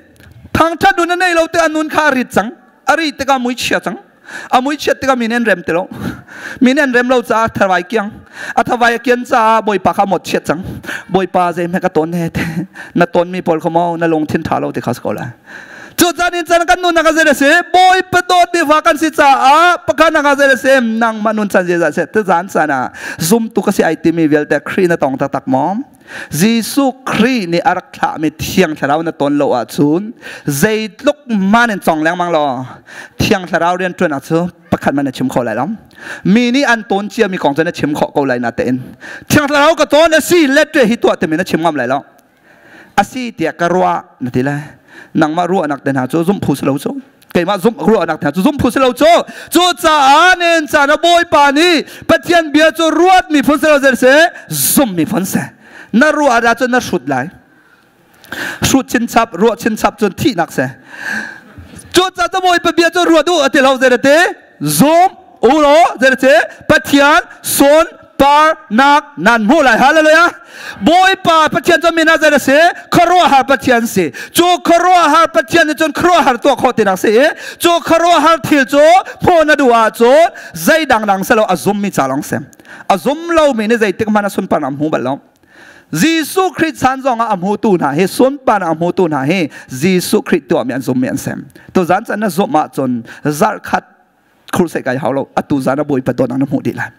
thangthat nun a nei lo te a nun kha a rit cang a ri tikah mui chia cang A mui chiat tikah mi nih an rem ti lo. Mi nih an rem lo caah thavai kiang. A thavai a kian caah Bawipa kha mawt chiat cang. Bawipa zeihmanh ka tawn he na tawnmi pawl kha maw na lungthin ṭha lo ti kha si ko lai. Cu caan in caan kan nunnak a zei a si? Bawipa dawt mi fa kan si caah pakhatnak ah zei a si? Nangmah nun caan zeizah seh tuzaan caan ah zumtu ka si ai timi vialte Khrih na tong taktak maw? Jesuh Khrih nih a rak thlahmi Thiang Thlarau na ton lo ahcun zeitluk man in cong lengmang law Thiang Thlarau rianṭuan ah cu pakhat man na chim kho lai lo. Mi nih an tawn ciami kong cu na chim khawh ko lai natein Thiang Thlarau ka tawn a si let hi tuah timi na chim ngam lai lo. A si tiah ka ruah na ti lai. Nangmah ruahnak te hna cu zumh phu si lo cu. Keimah zumh ruahnak hna cu zumh phu si lo cu. Cucaah nen caan ah Bawipa nih Pathian bia cu ruat mi phun si lo zel seh zumh mi phun si. Na ruah ah cun na hrut lai. Hrut chinchap, ruah chinchap cun thihnak si. Cucaah Cucaah Bawipa bia cu ruat u a ti lo zei te zum u law zei te Pathian sun parnak nan hmuh lai. Hallelujah. Bawipa Pathian cu min ah zei a si? Khuaruahhar Pathian si. Cu khuaruahhar Pathian nih cun khuaruahhar tuah khawh tinak si i cu khuaruahhar thil cu hmuh na duh ahcun zei dangdang selo a zummi ca lawng si. A zum lomi nih zeitik hmanh a sunparnak hmu bal lo. Jesuh Khrih chan zong ah a hmutu hna hi sunparnak a hmutu hna hi Jesuh Khrih tuahmi an zummi an sem. Tuzan can na zumh ahcun zarh khat khurhseh kai hau lo, atu zan a Bawipa dawtnak na hmuh dih lai.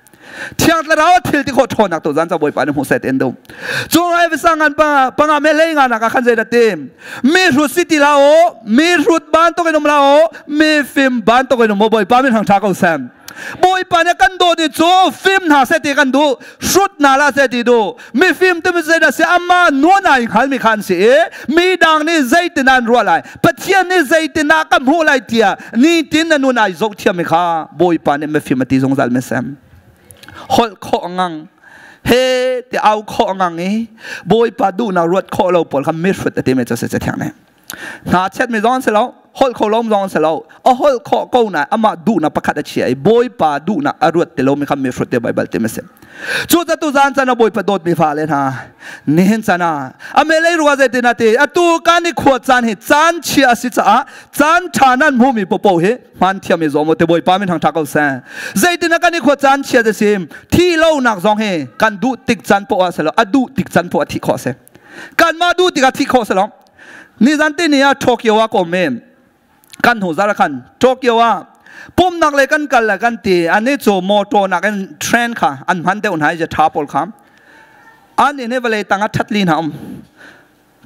Thiang Thlarau a thil ti khawh ṭhawnnak tu zan ca Bawipa na hmuh set in dum. Cu ngai vasa ngan pa panga me lei nga nak ah khan zei dah tim. Mi hrut si ti la o, mi hrut bantuk in um la o, mi fim bantuk in um o Bawipa min hang ṭha ko sem. Bawipa nih kan dawt i cu fim hna seh ti kan duh, hrut hna hlah seh ti duh. Mifim tu zeidah si amah nuan ai hngalmi kha an si i midang nih zeitin an ruah lai, Pathian nih zeitin ah ka hmuh lai tiah nitin na nun ai zoh thiammi kha Bawipa nih mifim a ti zungzal mi sem. Holh khawh ngang he ti au khawh ngang i Bawipa duhnak ruat khawh lo pawl kha mihrut a ti mi cu si thiang nih. Hna chiatmi zong an si lo, holh kho lo zong an si lo. A holh khawh ko na amah duhnak pakhat a chia i Bawipa duhnak a ruat ti lomi kha mihrut te Baibal ti a si. Cu tu zan chan a Bawipa dawtmi fale hna, nihin chan ah a melei rua zeitin a ti, atu kan i khua caan hi caan chia a si caah caan ṭha nan hmumi popo hi hman thiam i zuam u te Bawipa min hang ṭha ko seh. Zeitin a kan i khua caan chia te si, thi lonak zong hi kan duh tik caan poah si lo, a duh tik caan poah thih khawh a si. Kanmah duh tikah thih khawh si lo. Nizan te ni ah Tokyo ah ka um i kan hnu zar khan Tokyo ah pumnak le kan kal le kan ti ani cu motor nak in train kha an hman deuh hna i tha pawl kha an in vawlei tang ah that li hna um.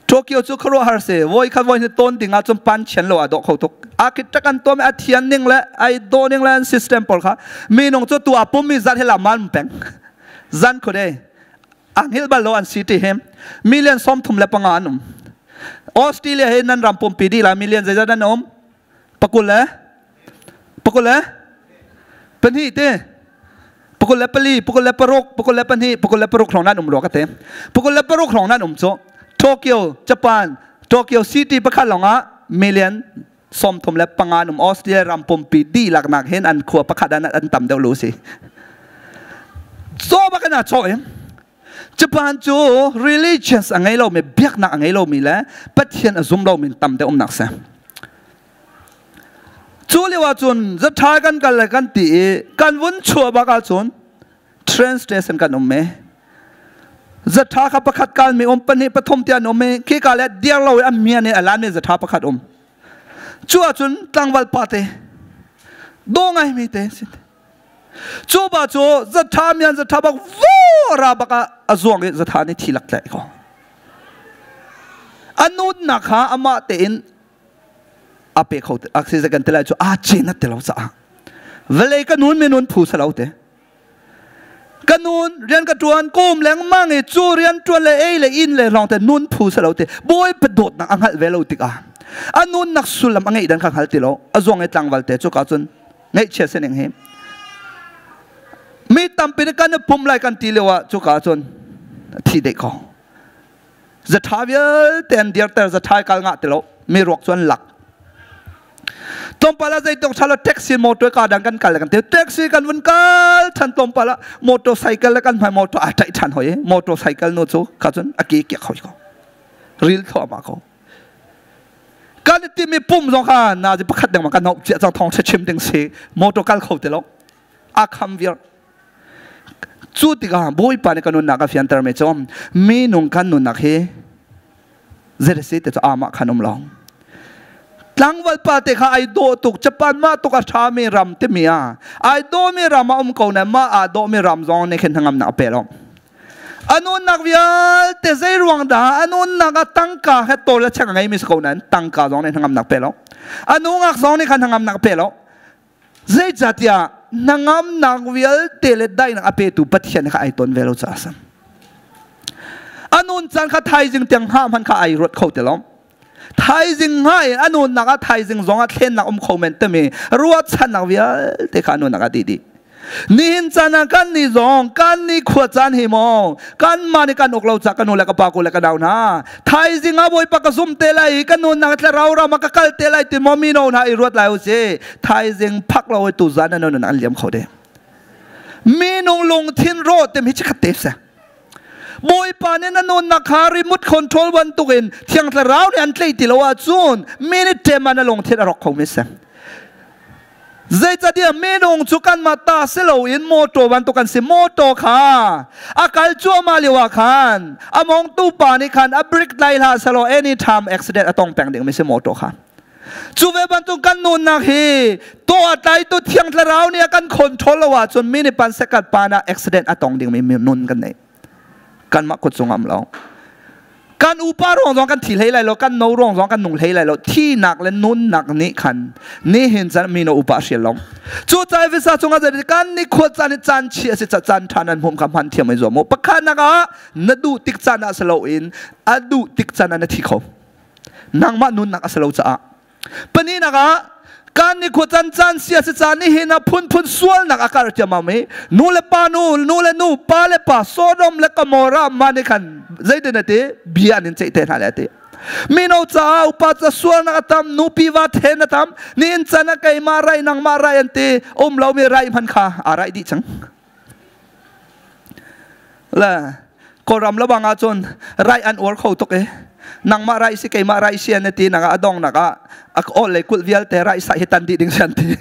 Tokyo cu khuaruahhar si, voi khat voi ni ton ding ah cun pan chian lo a dawh kho tuk. Architect an tuam a thian ning le ai dawh ning le an system pawl kha minung cu tu a pum mi zat he la man peng zan khude a hngilh bal lo an si ti hi million 35 an um. Australia hi nan ram pumpi dih la million zeizat an um? Pakul le pakul le pahnih te, 24, 26, 22, 26 hrawng nan um rua ka te. 26 hrawng nan um cu Tokyo, Japan, Tokyo City pakhat lawngah million 35 an um. Australia ram pumpi dihlak nak hin an khua pakhat ah an tam deuh lu si. Caw bak in a caw in Japan cu religions a ngei lomi, biaknak a ngei lomi le Pathian a zum lomi tam deuh umnak si. Cu lio ah cun zatha kan kal le kan ti i kan vun chuah bak ahcun train station kan um i zatha kha pakhat kal mi um, pahnih, pathum tiah an um i khi ka le dir lo i a mian i a lan mi zatha pakhat um. Cu ahcun tlangval pa te daw ngai mi te si. Cu ba cu zatha mian zatha bak vu ra bak ah a zuang i zatha nih thi lak tlaih ko. A nunnak kha amah tein a pe kho a si kan ti lai cu a cin a ti lo caah vawlei ka nun minun phu salo te ka nun rian ka tuan kum lengmang i cu rian tuan le ei le in le lawng te nun phu salo te Bawi dawtnak a hngalh ve lo tikah a nunnak sullam a ngeih dan kha hngal ti lo. A zuang i tlangval te cu ka cun ngaihchia sining hi mi tampi nih kan i pum lai kan ti lio ah cu ka cun thi deh ko. Zatha vialte an dirter, zatha kal ngah ti lo, mi ruak cu an lak. Tlawmpal ah zeitok ṭha lo taxi motor ka dang kan kal kan ti, taxi kan vun kal ṭhan, tlawmpal ah motorcycle le kan hmai motor aa ṭaih ṭhan hoi. Motorcycle nu cu kha cun a ke kiak hoi ko, ril thluahmah ko. Kan i timi pum zong kha nazi pakhat dengmang kan hauh cia cang, thawng chim ding si, motor kal kho ti lo, a kham viar. Cu tikah Bawipa nih ka nunnak a fianter mi cu minung kan nunnak hi zei si ti cu amah khan um long. Tlangval pa te kha ai dawh tuk, Japan mah tuk a ṭha mi ram timi ah ai dawh mi ram ah um ko na mah aa dawh mi ram zong nih khin hnangamnak a pe lo. A nunnak vialte zei ruang dah a nunnak ah tangka he tawl le chek a ngei mi si ko nain tangka zong nih hnangamnak pe lo. A nungak zong nih khan hnangamnak pe lo. Zeicahtiah hnangamnak vialte le daihnak a petu Pathian kha ai ton ve lo caah a si. A nun caan kha thaizing tiang hngah hmanh kha ai ruat kho ti lo. Thaizing hngah in a nunnak ah thaizing zong ah thlennak um kho men timi ruahchannak vialte kha a nunnak ah dih dih. Nihin caan ah kan nih zong kan nih khua caan hi maw kan mah nih kan uk lo ca ka nu le ka pa ku le ka nau hna thaizing ah Bawipa ka zum te lai i ka nunnak thlarau ram ah ka kal te lai ti maw mino hna i ruat lai u si. Thaizing phak lo i tuzan an nun an liam kho de. Minung lungthin rawh tem hi chikhat te se. Bawipa nih na nunnak kha remote control bantukin Thiang Thlarau nih an tlaih ti lo ahcun minute ṭem ah na lungthin a rawk kho mi si. Zeicahtiah minung cu kanmah ta si loin mawṭaw bantuk an si. Mawṭaw kha a kal cuahmah lio ah khan a mongtu pa nih khan a brake tlai hlah selaw anytime accident a tong peng dingmi si mawṭaw kha. Cu ve bantuk kan nunnak hi tawh a tlaitu Thiang Thlarau nih a kan control lo ahcun mi nih pan sekat pan ah accident a tong dingmi nun kan nei. Kanmah kut cung am lo. Kan upa ruang zong kan thi hlei lai lo, kan no ruang zong kan nung hlei lai lo. Thinak le nunnak nih khan nihin caan mino upa hrial long. Cu cai visa cungah jadi kan ni khuat caan caan chi asi caan than an hmum ka hman thiam ai zuam mu. Pakhat nak ah na duh tik caan ah salo in a duh tik caan ah na thi kho. Nangmah nunnak a si lo caah. Pahnihnak ah kan ni khua can caan sia si caan ni hin ah phunphun sualnak a kar ciammam i nu le pa nu nu le nu pa le pa Sodom le Gomorrah ma nih khan zeitin a ti bia an in ceih te hna le a ti. Mino caah upa ca sualnak a tam nupi va then a tam nihin can ah keimah rai nangmah rai an ti um lomi rai hman kha aa rai dih cang. Le Kawlram le bang ahcun rai an uar kho tuk i nangmah rai si keimah rai si an ti nak ah a dong nak ah a ol le kulh vialte rai sa hi tan dih ding si an ti.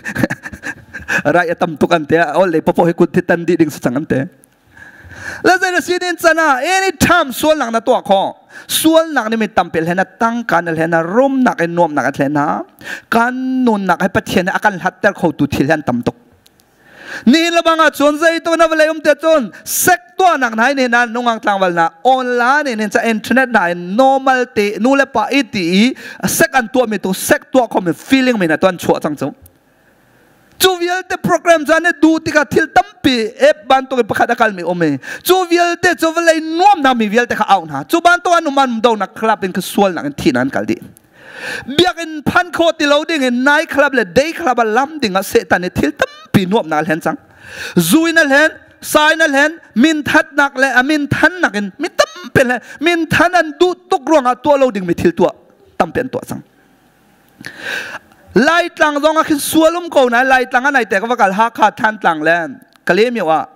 Rai a tam tuk an ti. A ol le popo hi kut hi tan dih ding si cang an ti. Le zei na si din can ah anytime sualnak na tuah khawh. Sualnak nih mi tampi hlen a tangka na hlen a rumnak in nuamnak a hlen ha. Kan nunnak hi Pathian nih a kan hlatter kho tu thil hi an tam tuk. Nihin le bang ah cun zeitu na vawlei um te cun sek tuahnak na in na nungang tlangval na online in cha internet na in normal te nu le pa i ti i sek an tuah mi tu sek tuah kho mi feeling mi na tuan chuah cang cu. Cu vialte program cu an du tikah thil tampi app bantuk in pakhat a kal mi um i cu vialte cu vawlei nuamnak mi vialte kha au hna. Cu bantuk an um an do nak club in ka sual nak in thi na an kal dih. Biakinn phan kho ti lo ding in night club le day club a lam ding ah Satan nih thil tampi nuamhnak a hlen cang. Zu in a hlen, sa in a hlen, minthatnak le a minthannak in mi tampi hlen, minthan an duh tuk ruangah tuah lo dingmi thil tuah tampi an tuah cang. Laitlang zong ah khin sual um ko na Laitlang ah naite ka va kal Hakha Thantlang le Kalaymyo ah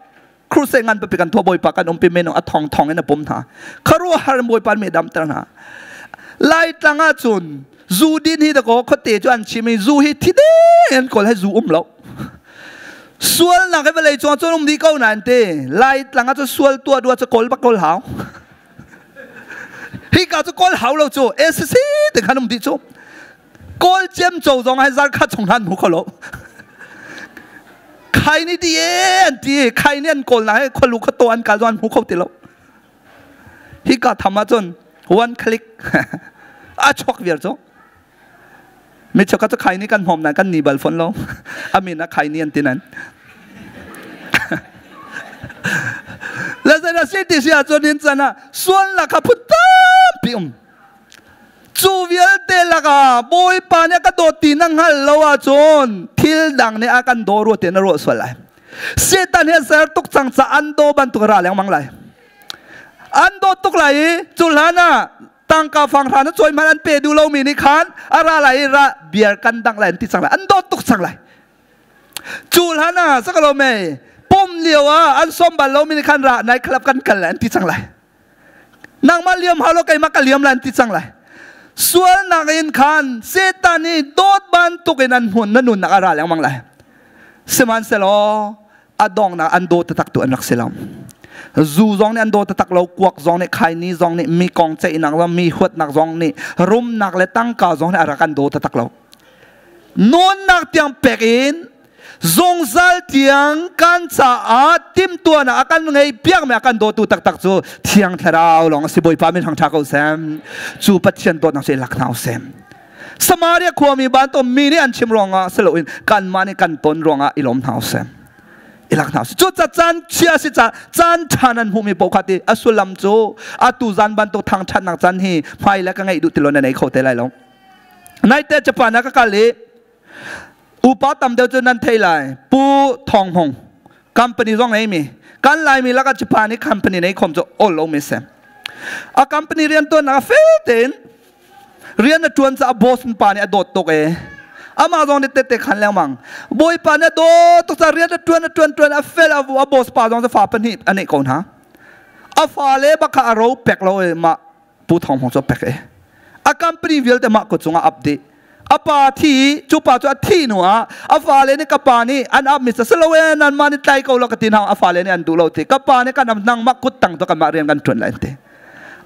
crusade ngan papi kan thua Bawipa kan umpi men a thong thong in a pum hna. Kharuahar in Bawipa mi damter hna. Laitlang ah cun zu din hi dakaw khuate cu an chim i zu hi thi deng an kawl he zu um lo. Sualnak hi vawlei cung cun um dih ko nain te Laitlang ah cun sual tuah duah cu kawl bak kawl hau. Hika cu kawl hau lo cu ACC te khan um dih cu. Kawl cem co zong hai zar kha chung hlan mu kho lo. Khai ni di e an ti khai ni an kawl na he khualu khuato an kal zong an hmu kho ti lo. Hi ka tham ahcun one click a chuak viar cu. Mi chokha cu khai ni kan hmom na kan ni bal fon lo. Amin a khai ni an ti nan. Le zei na si ti si ahcun in chan ah sual nak kha phun tampi um. Cu vialte lakah Bawipa nih a ka dawt ti na hngalh lo ahcun thil dang nih a kan daw rua ti na ruah sual lai. Satan hi a ser tuk cang caah an daw bantuk ra lengmang lai. An dawt tuk lai i cu hlan ah tangka fang hra na cawi hmanh an pe duh lomi nih khan a ra lai i ra beer kan dangh lai an ti cang lai. An dawt tuk cang lai. Cu hlan ah sakalo mei pum lio ah an sawm bal lomi nih khan ra nai club kan kal lai an ti cang lai. Nangmah liam hau lo keimah ka liam lai an ti cang lai. Sualnak in khan Satan nih dawt bantuk in an hmun na nunnak a ra lengmang lai. Sihmanhsehlaw a dongnak an daw taktak tu an rak si lo. Zu zong nih an daw taktak lo, kuak zong nih, khaini zong nih, mi kong ceihnak zong, mi huatnak zong nih, rumnak le tangka zong nih a rak an daw taktak lo. Nunnak tiang pek in zungzal tiang kan caah timhtuahnak a kan ngei piakmi a kan dawtu taktak cu Thiang Thlarau lawng a si. Bawipa min hang ṭha ko sem. Cu Pathian dawtnak cu i lak hna usih. Samaria khuami bantuk mi nih an chim ruangah si loin kanmah nih kan ton ruangah i lawm hna usih. I lak hna usih. Cu ca caan chia si ca caan ṭha nan hmuhmi paoh kha ti a sullam cu atu zan bantuk thangṭhatnak caan hi hmai le ka ngeih duh ti lo na nei kho te lai lo. Naite Japan ah ka kal i upa tam deuh cu nan thei lai. Pu Thawng Hmung. Company zong nei mi. Kan Laimi laka Japan i company nei khom cu all lo mi si. A company rian tuan nak fel tein rian a tuan ca boss pa nih a dawt tuk e. Amah zong nih tette khan lengmang. Bawipa nih a dawt tuk ca rian a tuan a tuan tuan a fel a boss pa zong cu fa pahnih a neih ko hna. A fale bak kha a ro pek lo e mah Pu Thawng Hmung cu a pek e. A company vialte mah kut cungah ap dih. A pa thi cu pa cu a thi hnu ah a fale nih ka pa nih an ap mi si lo e nan mah nih tlai ko lo ka ti hna a fale nih an duh lo ti ka pa nih kan ap nang mah kut tang tu kan mah rian kan tuan lai an ti.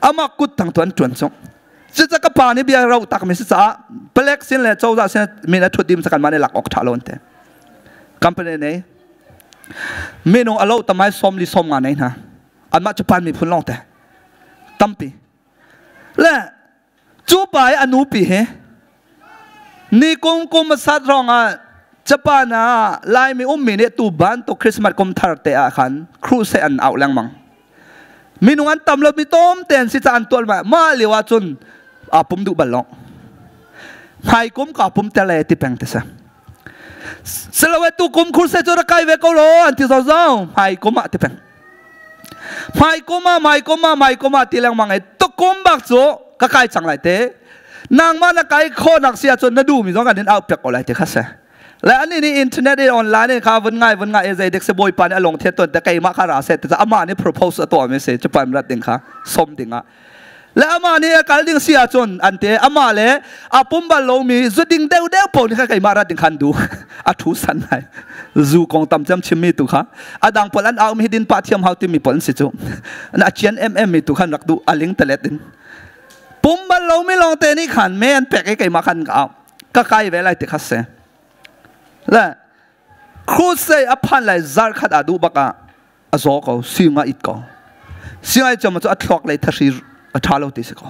Amah kut tang tu an tuan chung. Cucaah ka pa nih bia ro tak mi si caah palek sin le cozah sin min a thut dim sa kan mah nih lak awk tha lo an ti. Company nei minung a lo tamai 40 50 nei hna. Anmah Japan miphun lawng te. Tampi. Le cu pa i a nupi hi ni kum kum sat rong ah Japan ah Laimi ummi nih tu bantuk Christmas kum thar te ah khan cruise an auh lengmang. Minung an tam lo mi tom te an si ca an tual ma mah lio ah cun aa pum duh bal lo. Hmai kum ka pum te le ti peng te sa. Silo tu kum crusade cu rak kai ve ko lo an ti zau hmai kum ah ti peng. Hmai kum ah hmai kum ah hmai kum ah ti lengmang i tukum bak cu ka kai cang lai te. Nangmah na kai khawhnak si ahcun na duhmi zong kan in out piak ko lai ti kha si. Le ani nih internet in online in kha vun ngai vun ngai zei dek se bawipa nih a lung thiat ton te keimah kha ra seh ti amah nih propose a tuah mi si Japan rat ding kha som ding ah le amah nih a kal ding si ahcun an te amah le a pum bal lomi zu ding deuh deuh paoh nih kha keimah rat ding khan du a thu san nai zu kong tam cem chimmi tu kha a dang pawl an au mi din pa thiam hau timi pawl an si cu a chian em em mi tu khan rak du a ling talet in pum bal lomi lawng te nih khan me an pek i keimah khan ka au ka kai ve lai ti kha si le crusade a phan lai zar khat a duh bak ah a zaw ko sing a it ko sing ai chom cu a thluak lei thahri a tha lo ti si ko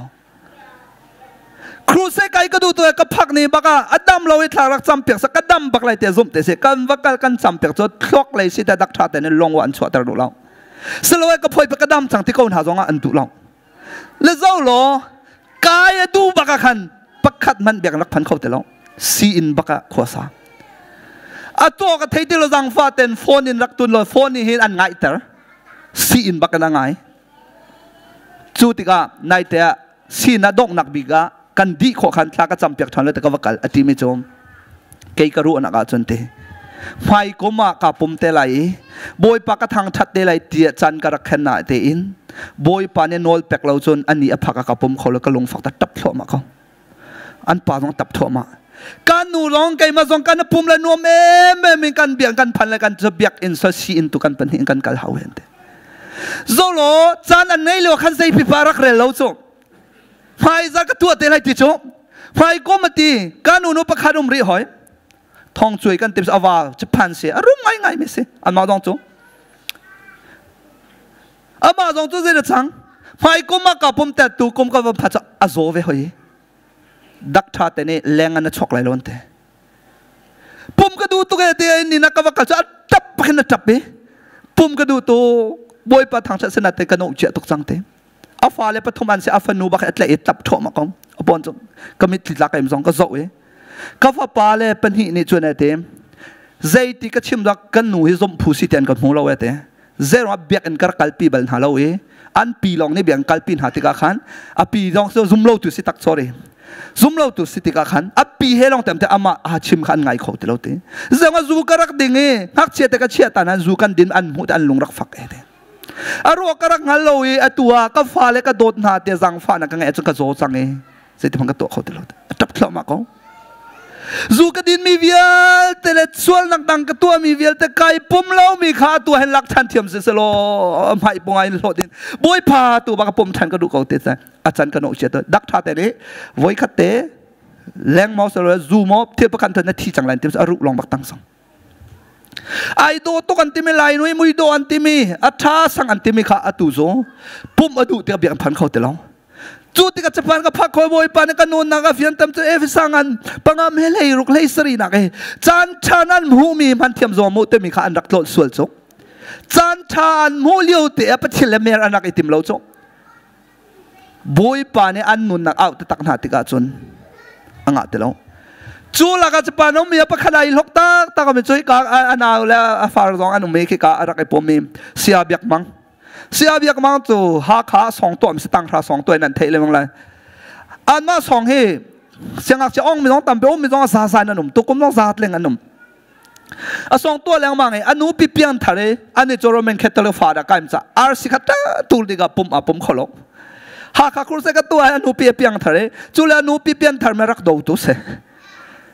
crusade kai ka du tu ka phak ni bak ah a dam lo i thla rak cam piak sa ka dam bak lai te zum te si kan va kal kan cam piak cu thluak lei si te dak tha te ne long wa an chuah ter duh lo silo ka phoi pa ka dam chang ti ko hna zong ah an duh lo Le zo law kai a du bak ah khan pakhat hmanh biak rak phan kho ti lo si in bak ah khuasa a tuah ka thei ti lo zangfa ten phone in rak tun lo phone nih hin an ngaihter si in bak in a ngai cu tikah naite ah si na donghnak bik ah kan dih khawh khan thla ka cam piak ṭhan lo te ka va kal a ti mi cu kei ka ruahnak ah cun ti hmai kum ah ka pum te lai i bawipa ka thangṭhat te lai tiah caan ka rak khen na tein bawipa nih nawl pek lo cun ani a phak ah ka pum kho lo ka lungfak ta tap thluahmah ko an pa zong tap thluahmah kan nu lawng keimah zong kan pum le nuam em em in kan biak kan phan le kan biak in so si in tu kan pahnih in kan kal hau hen te zolo caan an ngei lio khan zei pipa rak rel lo cu hmaiza ka tuah te lai ti cu hmaikom a ti ka nu nu pakhat um rih hoi thong cuai kan tips awa Japan si a rum ngai ngai mi si amah zong cu amah zong cu zei da cang hmaikum ah ka pum te tu kum ka va pha a zaw ve hoi dak tha te nih leng an a chok lai lon te pum ka du tuk e te ni na ka va kal chu a tap pakin a tap i pum ka du tu bawipa thangthat sana te ka no chia tuk cang te a fale pathum an si a fanu bak a tlaih i tap ṭhuahmah ko a pawn cu ka mitthli tlak em zong ka zoh i ka fapa le pahnih nih cun ate zeiti ka chim dak kan nu hi zomh phu si tian ka hmu lo ate zeirong biakinn ka rak kalpi bal hna lo i an pi lawng nih biakinn kalpi hna tikah khan a pi zong cu zum lo tu si tak sorry zum lo tu si tikah khan a pi he lawng tem te amah a chim kha an ngai kho ti lo ti zong a zu ka rak ding i ngakchia te ka chia ta nan zu kan din an hmuh te an lung rak fak e te A ruak ka rak hngal lo i atu ah ka fale ka dawt hna te zaangfahnak ka ngeih ahcun ka zaw cang i zeiti hmanh ka tuah kho ti lo. A ṭap thluahmah ko. Zu ka dinmi vialte le sualnak dang ka tuahmi vialte kai pum lomi kha atu hen lak ṭhan thiam si selaw hmai pungai in hlawt in bawipa tu ba ka pum ṭhan ka duh ko te a can ka noh chia to dak ṭha te nih voikhat te leng maw selo zu maw thil pakhat na thi cang lai ti a ruh long bak tang sang Ai dawh tuk an timi lai nui mui dawh an timi a ṭha sang an timi kha atu cu pumh a duh tiah biak an phan kho ti lo. Cu tikah Japan ka phak khoi bawipa nih ka nunnak a fian tam cu Efesa ngan panga me hlei ruk hlei sari nak e caan ṭha nan hmuhmi hman thiam zaw mu timi kha an rak tlolh sual cu. Caan ṭha an hmuh lio te ah Pathian le mer an rak i tim lo cu. Bawipa nih an nunnak au taktak hna tikah cun a ngah ti lo. Cu lak ah Japan um mi pakhat ai hlok tak tak mi cu ka anau le a far zong an um mi khi ka a rak i pom mi Sia Biak Mang. Sia Biak Mang cu Hakha song tuam si tang hra song tuai nan theih le mang lai. Anmah song hi siangngakchia ong mi zong tampi um mi zong a za za in an um tukum zong za tleng an um. A song tua lengmang i anu pi piang thar i ani cu Roman Catholic fa da kaim ca RC kha ta tul diga pum a pum kholo. Hakha kurse ka tua anu pi piang thar i cu le anu pi pian thar me rak do tu se.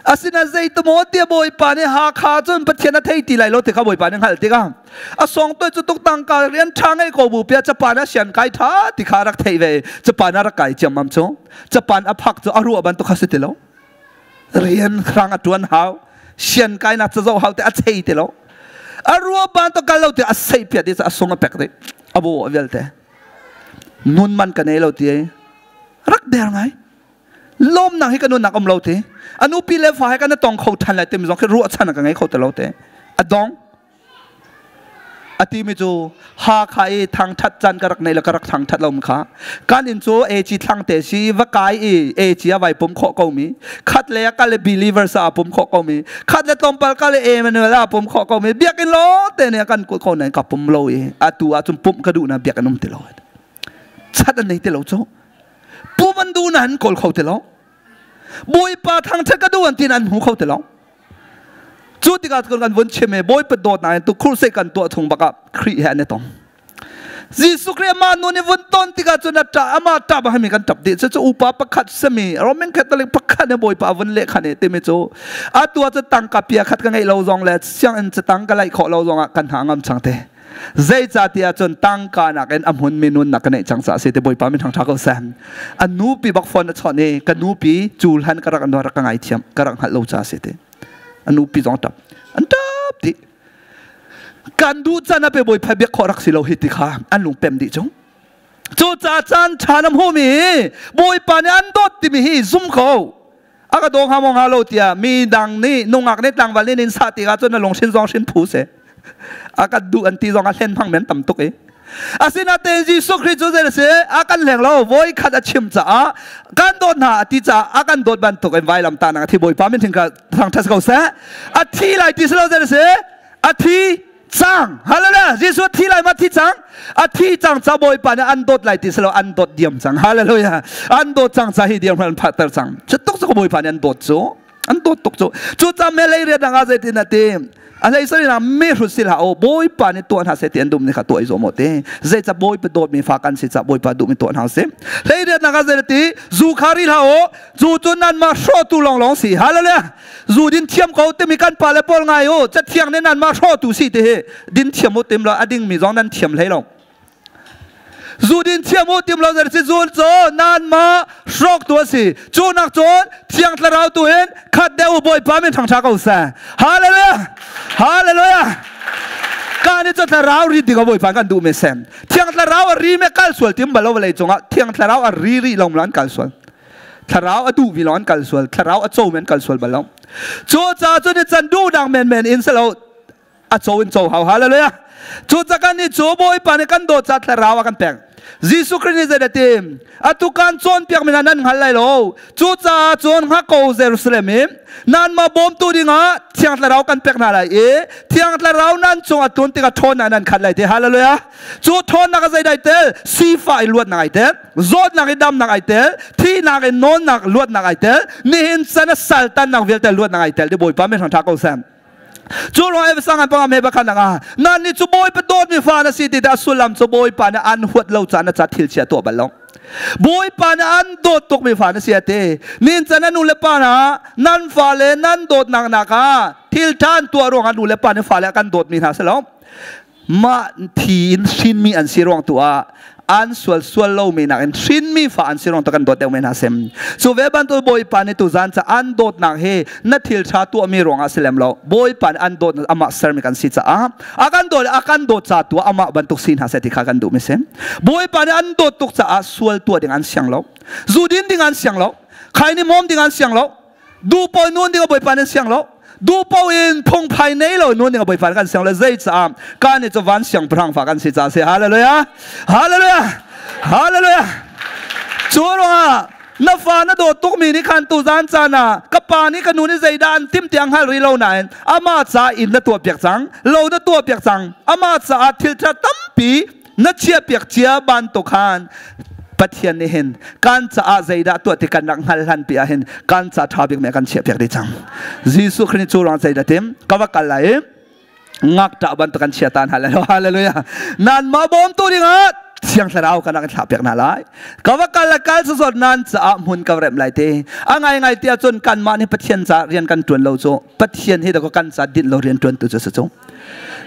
Asina zei tu maw tia Bawipa nih Hakha cun Pathian a thei ti lai lo ti kha Bawipa nih hngalh tikah a song toi cu tuk tangka rian ṭha ngei ko bu pia Japan ah sian kai ṭha ti kha rak theih ve. Japan ah rak kai ciammam cu Japan a phak cu a ruah bantuk kha si ti lo. Rian hrang a ṭuan hau, sian kainak ca zoh hau te a chei ti lo. A ruah bantuk kal lo ti a sei piat i a sung a pek dih. A bo a vialte. Nun man ka nei lo ti rak der ngai. Lawmnak hi ka nunnak um lo ti. A nupi le fa he kan tong kho ṭhan lai timi zong khi ruahchan ka ngei kho ti lo te. A dong. A timi cu Hakha i thangṭhat caan ka rak nei le ka rak thangṭhat lo kha. Kan inn cu AC thlang te si va kai i AC a vai pum khawh ko mi. Khat le a kal i believers a pum khawh ko mi. Khat le tlawmpal kal i Emmanuel a pum khawh ko mi. Biakinn lo te nih kan kut ko nain ka pum lo i atu ahcun pumh ka duh na biakinn um ti lo. Chat an nei ti lo cu. Pum an duh na an kawl kho ti lo. Bawipa thangṭhat ka duh an ti an hmu kho ti lo. Cu tikah kan kan vun chim i Bawipa dawtnak in tu crusade kan tuah chung bakah Khrih he an i tong. Jesuh Khrih amah nun i vun ton tikah cun a ṭah amah ṭap ah mi kan ṭap dih. Cucu upa pakhat sami Roman Catholic pakhat nih Bawipa vun leh khan i timi cu atu ah cun tangka pia khat ka ngeih lo zong le sianginn catang ka laih khawh lo zong ah kan hna ngam chang te. Zeicahtiah cun tangka nakin a hmunmi nunnak ka neih cang caah si ti Bawipa min thangṭha ko seh. A nupi bak phone a chawnh i ka nupi cu hlan ka rak rak ka ngaithiam ka rak hngalh lo caah si ti. A nupi zong ṭap. An ṭap dih. Kan duh can a pe Bawipa biak khawh rak si lo hi ti kha an lung pem dih cung. Cu ca caan ṭha na hmumi Bawipa nih an dawt timi hi zum ko. A ka daw hnga maw hnga lo tiah mi dang nih nungak nih tlangval nih nin sah tikah cun na lungthin zong hrin phu seh. A kan duh an ti zong a hlen hmang men tam tuk i. Asinain Jesuh Khrih cu zei a si? A kan hleng lo. Voi khat a chim caah kan dawt hna a ti caah a kan dawt bantuk in vailam tahnak a thi Bawipa min thing thangṭhat ko seh. A thi lai ti si lo zei a si? A thi cang. Hallelujah. Jesuh thi lai ma thi cang? A thi cang ca Bawipa nih an dawt lai ti si lo an dawt diam cang. Hallelujah. An dawt cang ca hi diam an phatter cang. Cu tuk cu Bawipa nih an dawt cu. An dawt tuk cu. Cu ca me lei rian dang ah zeitin a ti? A hlei sari na me hrut si hlah o Bawipa nih tuah hna seh ti an duh ni kha tuah i zuam te. Zeica Bawipa dawt mi fa kan si ca Bawipa duh mi tuah hna sih. Hlei rian dang ah zei ti? Zu kha ri hlah o. Zu cu nan mah hrawtu lawnglawng si. Hallelujah. Zu din thiam ko timi kan pale pawl ngai u cathiang nih nan mah hrawtu si ti hi din thiam u tim lo a ding mi zong nan thiam hlei lo zu din thiam u tim lo zar si zun cu nan mah hrawk tu a si cu nak cun thiang thlarau tu in khat deuh u bawipa min thangtha ko seh hallelujah hallelujah ka ni cu thlarau ri ding a bawipa kan duh mi sem thiang thlarau a ri me kal sual tim balo vawlei cungah thiang thlarau a ri ri lo an kal sual Thlarau a duhmi lawng an kal sual, thlarau a comi an kal sual bal lo. Cu caah cun i can duhnak menmen in silo a co in co hau. Hallelujah. Cu ca kan nih cu Bawipa nih kan dawt caah thlarau a kan pek. Jesuh Khrih nih zeidah ti? Atu kan cawnpiak mi hna nan hngal lai lo. Cucaah cun hngak ko Jerusalem i nanmah bawmtu dingah Thiang Thlarau kan pek hna lai i Thiang Thlarau nan cung a tlun tikah ṭhawnnak nan khat lai ti. Hallelujah. Cu ṭhawnnak a zeidah ai tel? Sifah i luatnak ai tel. Zawtnak i damnak ai tel, thihnak in nawnnak luatnak ai tel, nihin chan a saltannak vialte luatnak ai tel ti Bawipa min hrang ṭha ko seh. Cu ruang Efesa ngan pangam he bakhan anga nan nih cu Bawipa dawtmi fa na si ti dah sullam cu Bawipa nih an huat lo caan na ca thil chia tuah bal lo. Bawipa nih an dawt tukmi fa na si ate. Nin chan a nu le pa na nan fale nan dawtnak nak ah thil ṭhan tuah ruangah nu le pa nih fale kan dawtmi hna si lo. Mah thi in hrinmi an si ruang tu ah an sual sual lomi nakin hrinmi fa an si ruang tu kan dawt deuh men hna sim. Cu ve bantuk Bawipa nih tuzan ca an dawtnak hi na thil ṭha tuahmi ruangah si lem lo. Bawipa nih an dawt amah sermi kan si caah a kan dawt a kan dawt ca tu ah amah bantuk si hna seh ti kha kan duhmi si. Bawipa nih an dawt tuk caah sual tuah ding an siang lo. Zu din ding an siang lo. Khai ni mawm ding an siang lo. Duhpaoh nun ding a Bawipa nan siang lo. Duhpaoh in phungphai nei lo nun ding a Bawipa kan siang lo. Zei caah kan nih cu van siangpahrang fa kan si caah si. Hallelujah! Hallelujah! Hallelujah! Cu ruangah Na fa na dawt tukmi nih khan tuzan caan ah ka pa nih ka nu nih zeidah an timh tiang hngal rih lo nain amah ca inn na tuahpiak cang, lo na tuahpiak cang, amah caah thil ṭha tampi na chiahpiak cia bantuk khan Pathian nih hin kan caah zeidah tuah ti kan rak hngal hlan pi ah hin kan ca ṭha bik mi a kan chiahpiak dih cang. Jesuh Khrih nih cu ruang zeidah tim ka va kal lai i ngakṭah bantuk kan chia ta hna lai. Hallelujah. Nan mah bawmtu dingah Thiang Thlarau kan rak thlah piak hna lai. Ka va kal le kal sawsawt nan caah hmun ka rem lai te. A ngai ngai ti ahcun kanmah nih Pathian ca rian kan ṭuan lo cu Pathian hi dah kan ca dinh lo rian ṭuan tu cu si cu.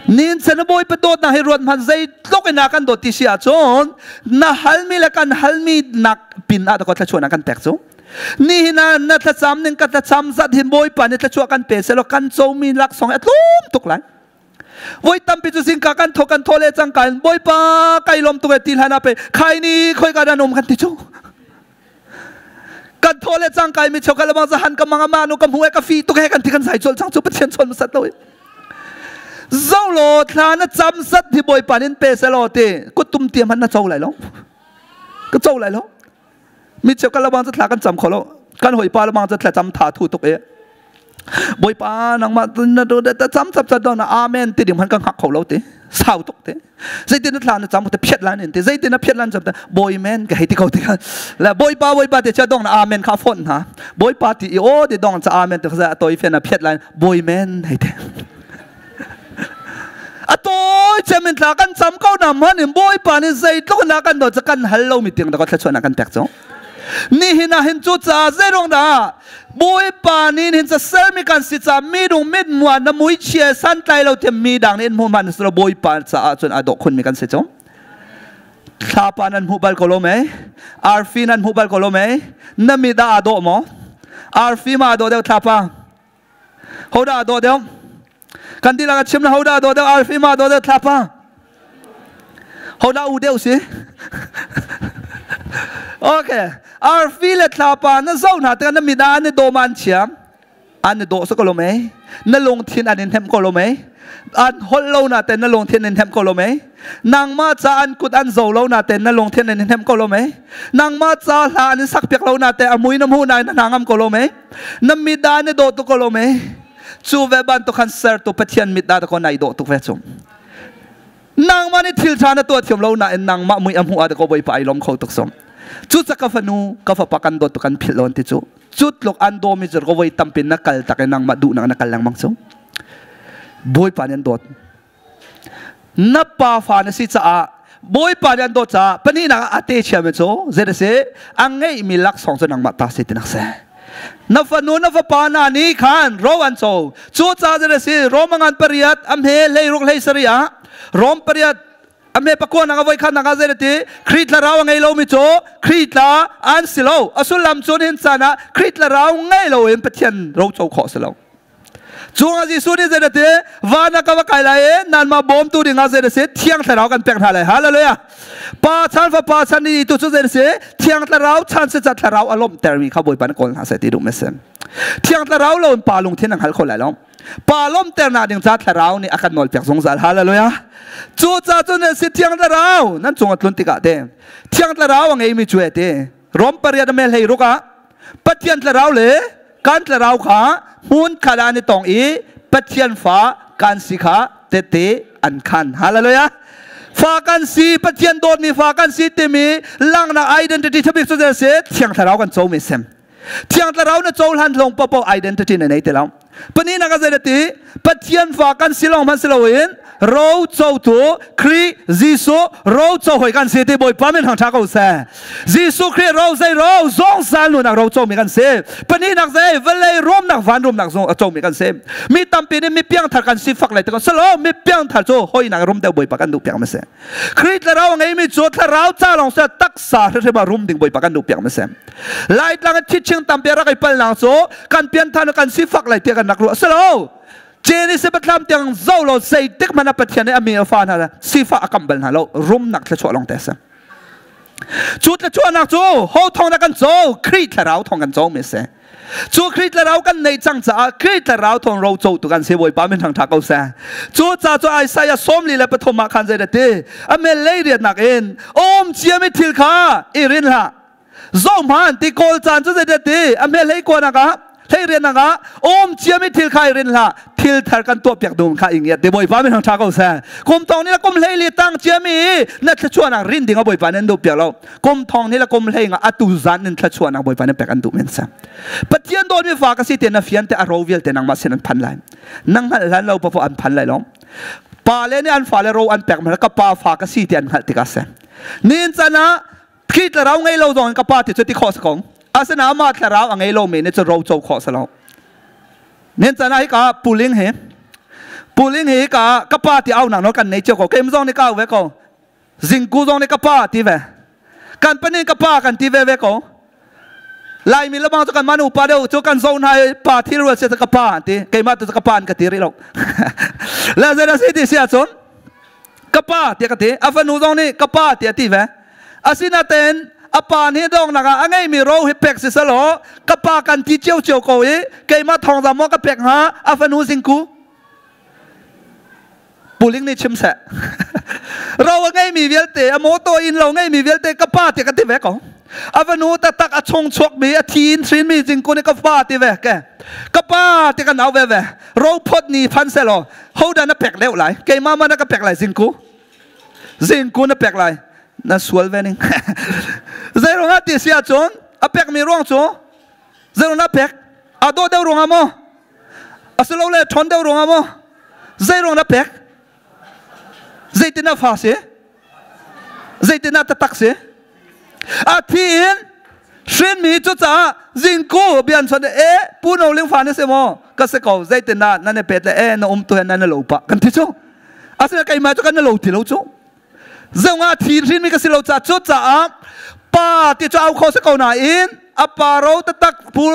Nin sen Bawipa dawtnak hi ruat hmanh zeitluk in a kan dawt ti si ahcun na halmi le kan halmi nak pin ah dah thluachuahnak kan pek cu. Nihin ah na thlacam ning ka thlacam zat hin Bawipa nih thluachuah kan pe selaw kan comi laksawng a tlawm tuk lai. Voi tampi cu zingka kan tho kan tho le cangka in Bawipa kai lawm tuk e ti hlan ah pe khai ni khoi ka dan um kan ti cu. Kan tho le cangka mi cheu ka lamang zahan ka mang ama nu ka hmu e ka fi tuk he kan ti kan zai chol chang cu Pathian chon masat lo. Zo lo thla na cam sat hi Bawipa nin pe selaw ti kuttum tiam han na co lai lo. Ka co lai lo. Mi cheu kan labang thla kan cam kho lo. Kan hawipa labang thla cam tha thu tuk e. Bawipa nangmah na ta cam cap cat na amen ti ding han ka hngak kho lo ti. Sau tuk te. Zeitin na thla na cam te phiat lan in te. Zeitin na phiat lan cam te bawi men ka hei ti ko ti kha. Le bawipa bawipa te cha dong na amen kha phone hna. Bawipa ti i o ti dong cha amen te kha toi fen na phiat lan bawi men hei te. A tawi cem in tla kan cam ko na man in Bawipa nih zeitluk na kan dawt kan hal lo mi tiang da thluachuah kan pek cu. Nihin ah hin cu ca zeirong dah Bawipa nih hin ca sermi kan si ca mi dung mit mua na mui chia san tlai lo tiam mi dang nih in hmu man silo Bawipa caah cun a dawh khun mi kan si cu. Thlapa nan hmuh bal ko lo mei? Arfi nan hmuh bal ko lo mei? Na mi dah aa dawh maw? Arfi ma aa dawh deuh thlapa? Hodah dawh deuh? Kan dihlak a chim na hodah dawh deuh? Arfi ma dawh deuh thlapa? Hodah u deuh si? Okay. Arfi le thlapa na zoh hna tikah na mit ah an i dawm an chiam. An i dawh sa ko lo mei? Na lungthin an in hnemh ko lo mei? An holh lo na ten na lungthin in hnemh ko lo mei? Nangmah ca an kut an zo lo na ten na lungthin in hnemh ko lo mei? Nangmah ca hla an in sak piak lo na te a mui na hmu na na ngam ko lo mei? Na mit dah na dawh tuk ko lo me? Cu ve bantuk khan sertu Pathian mit dah ko nai dawh tuk ve chung. Nangmah nih thil ṭha na tuah thiam lo nain nangmah mui a hmuh ah ko Bawipa ai lawm kho tuk som. Cu ca ka fanu ka fapa kan dawt tuk kan philh lawn ti cu. Cu tluk an daw mi cu ko voi tampi na kal tak i nangmah duhnak na kal lengmang cu. Bawipa nih an dawt. Na pa fa na si caah Bawipa nih an dawt caah pahnihnak ah a te chiami cu zei a si a ngeihmi laksawng cu nangmah ta si tinak si. Na fanu na fapa hna nih khan ro an co. Cu caah zei a si Rom ngan pariat a hme 16 17 ah Rom pariat a hme pakua nak a voi khat nak ah zei a ti Khrih thlarau a ngei lomi cu Khrih tla an si lo. A sullam cu nihin caan ah Khrih thlarau ngei loin Pathian ro co khawh si lo. Cungah Jesuh nih zei ti van ah ka va kai lai i nanmah bawmtu ding ah zei si Thiang Thlarau kan pek hna lai. Hallelujah. Pa chan fapa chan ni tu cu zei si Thiang Thlarau chan si ca Thlarau a lawmhtermi kha Bawipa nih kawl hna seh ti duh si. Thiang Thlarau lo in pa lungthin an hngal kho lai lo. Pa lawmhternak ding ca Thlarau nih a kan nawlpiak zungzal. Hallelujah. Cu ca cu na si Thiang Thlarau nan cung a tlun tikah te Thiang Thlarau a ngeimi cu te Rom pariat a mel hlei ruk ah Pathian Thlarau le kan thlarau kha hmun khat ah an i tong i Pathian fa kan si kha tete an khan. Hallelujah. Fa kan si, Pathian dawtmi fa kan si timi langhnak identity thabik cu zei si Thiang Thlarau kan co mi sem. Thiang Thlarau na cohlan lawng paohpaoh identity na nei ti lo. Pahnihnak ah zei ti Pathian fa kan si lawng hmanh si loin ro cotu Khrih Jesuh ro co hoi kan si ti Bawipa min hang ṭha ko seh. Jesuh Khrih ro zei ro zongzal nunak ro comi kan si. Pahnihnak zei vawlei rumnak van rumnak zong a comi kan si. Mi tampi nih mi piangthar kan sifak lai tikah salo mi piangthar cu hoinak rum deuh Bawipa kan duh piak ma si. Khrih thlarau a ngeimi cu thlarau ca lawng si taksa hrimhrim ah rum ding Bawipa kan duh piak ma si. Laitlang in thitching tampi rak i palnak cu kan pianthan kan sifak lai tiah kan rak ruah silo. Genesis pathlam tiang zo lo zeitik hmanh ah Pathian nih a mi a fa hna sifah a kam bal hna lo rumnak thluachuah lawng te a si. Cu thluachuahnak cu ho thawng dah kan co? Khrih thlarau thawng kan co mi a si. Cu Khrih thlarau kan neih cang caah Khrih thlarau thawng ro cotu kan si Bawipa min thangṭha ko seh. Cu ca cu Isaiah 43 ah khan zei dah ti? A mel lei riatnak in um ciami thil kha i rin hlah. Zo hman ti kawl caan cu zeidah ti a hme hlei kuanak ah hlei rian ah um ciami thil kha i rin hlah, thil thar kan tuah piak dum kha ingiat te. Bawipa min tha ko seh. Kum thong ni la kum hlei li tang ciami na thluachuahnak rin ding a Bawipa nan duh piak lo. Kum thong ni la kum hlei nga atu zan in thluachuahnak Bawipa nan pek an duh men sa. Pathian dawt mi fa ka si te na fian te a ro vialte nangmah sin an phan lai. Nang hngalh hlan lo papo an phan lai lo. Pa le nih an fa le ro an pek ma ka pa fa ka si te an hngalh tikah se nin chan ah khi thlarau ngei lo zong in ka pa ti cu ti khawh sa kong. Asina mah thlarau a ngei lo mi nih cu ro co khawh sa lo. Nen chan ah hika puling he puling hi ka ka pa ti au nak no kan nei cio ko. Kem zong nih ka au ve ko, zingku zong nih ka pa ti ve, kan panin ka pa kan ti ve ve ko. Laimi lebang cu kan manu pa deuh cu kan zo hna pa thil rual se ka pa ti. Keimah tu ka pa an ka ti rih lo le. Zei si ti si ahcun ka pa ti ka ti, a fanu zong nih ka pa ti a ti ve. Asinain a pa nih dongnak ah a ngeimi ro hi pek si selaw ka pa kan ti cio cio ko i keimah thawngzam maw ka pek hnga a fanu zingku? Puling nih chim seh. Ro a ngeimi vialte, a motor in lo ngeimi vialte ka pa ti ka ti ve ko. A fanu taktak a chung chuakmi, a thi in hrinmi zingku nih ka pa ti ve ke, ka pa ti kan au ve ve. Ro phot ni phan selaw hodah na pek deuh lai? Keimah ma na ka pek lai? Zingku, zingku na pek lai. Na sual ve ning. Zei ruangah ti si ahcun a pekmi ruang cu zei ruang na pek? A dawh deuh ruangah maw, asilole ṭhawn deuh ruangah maw? Zei ruang na pek? Zeitin a fa si? Zeitin a taktak si? A thi in hrinmi. Cucaah zingku bian chon e pu no ling fa na si maw? Ka si ko. Zeitin ah nan i pet le e na um tu he nan lo pah kan ti cu. Asina keimah cu kan na lo ti lo cu. Zeungah thi hrinmi ka si lo ca. Cucaah pa ti cu au kho si ko nain a pa ro taktak pu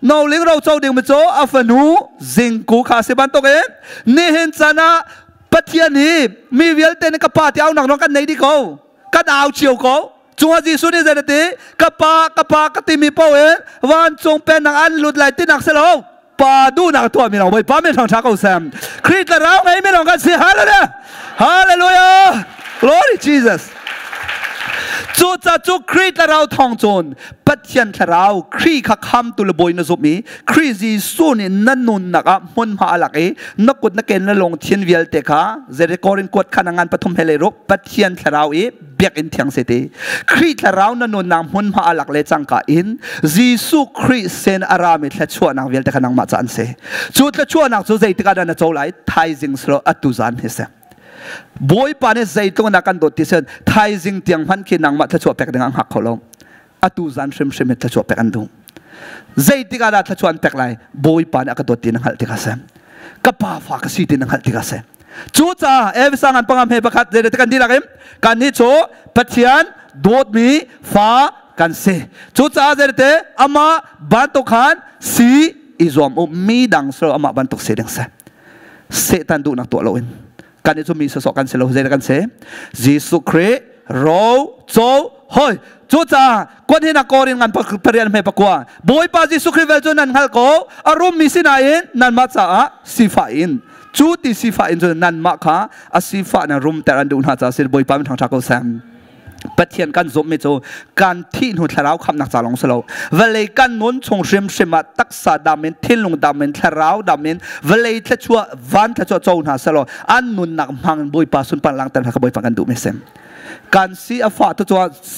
no ling ro co ding mi cu a fanu zingku kha si bantuk in nihin chan ah Pathian hi mi vialte nih ka pa ti au nak kan nei di ko, kan au cio ko. Cungah Jesuh nih zei ti? Ka pa, ka pa ka timi po in vancung pennak an lut lai tinak si lo, pa duhnak tuah mi lo. Bawipa min thangtha ko sam. Khrih thlarau ngei mi lawng kan si. Hallelujah, hallelujah, glory Jesus. Cu ca cu Khrih thlarau thawng cun Pathian thlarau Khrih kha khamtu le bawi na zumh i Khrih Jesuh nih na nunnak ah hmunhma a lak i na kut na ken na lungthin vialte kha Korin kuat khan a ngan pathum he le ruk Pathian thlarau i biakinn thiang se ti. Khrih thlarau na nunnak hmunhma a lak le cangka in Jesuh Khrih sen a rami thluachuahnak vialte kha nangmah ca an si. Cu thluachuahnak cu zeitik ah dah na co lai? Thaizing silo atu zan hi si. Bawipa nih zeitluk na kan dawt ti sen thaizing tiang hmanh khi nangmah thluachuah pek ding ah hngak kho lo. Atu zan hrimhrim hi thluachuah pek an duh. Zeitik ah dah thluachuah an pek lai? Bawipa nih a ka dawt ti na hngalh tikah si, ka pa fa ka si ti na hngalh tikah si. Cucaah Efesa ngan pangam he pakhat zei kan dihlak in kan nih cu Pathian dawtmi fa kan si. Cucaah zeite amah bantuk khan si i zuam u. Mi dang silo amah bantuk si ding si. Satan duhnak tuah loin kan i cu mi sawsawh kan si lo. Zei kan si? Jesuh Khrih ro co hoi. Cucaah kuan hin a korin ngan parian hme pakua Bawipa Jesuh Khrih vel cu nan hngal ko. A rum mi sinain nanmah caah sifah in, cu ti sifah in cun nanmah kha a sifah na rumter an duh hna caah sin. Bawipa min thangtha ko sam. Pathian kan zumhmi cu kan thih hnu thlarau khamnak ca lawng si lo, vawlei kan nun chung hrimhrim ah taksa dam in, thinlung dam in, thlarau dam in, vawlei thluachuah, van thluachuah co hna selaw an nunnak hmang Bawipa sunpar langter hna kha Bawipa kan duhmi si. Kan si a fah tu cu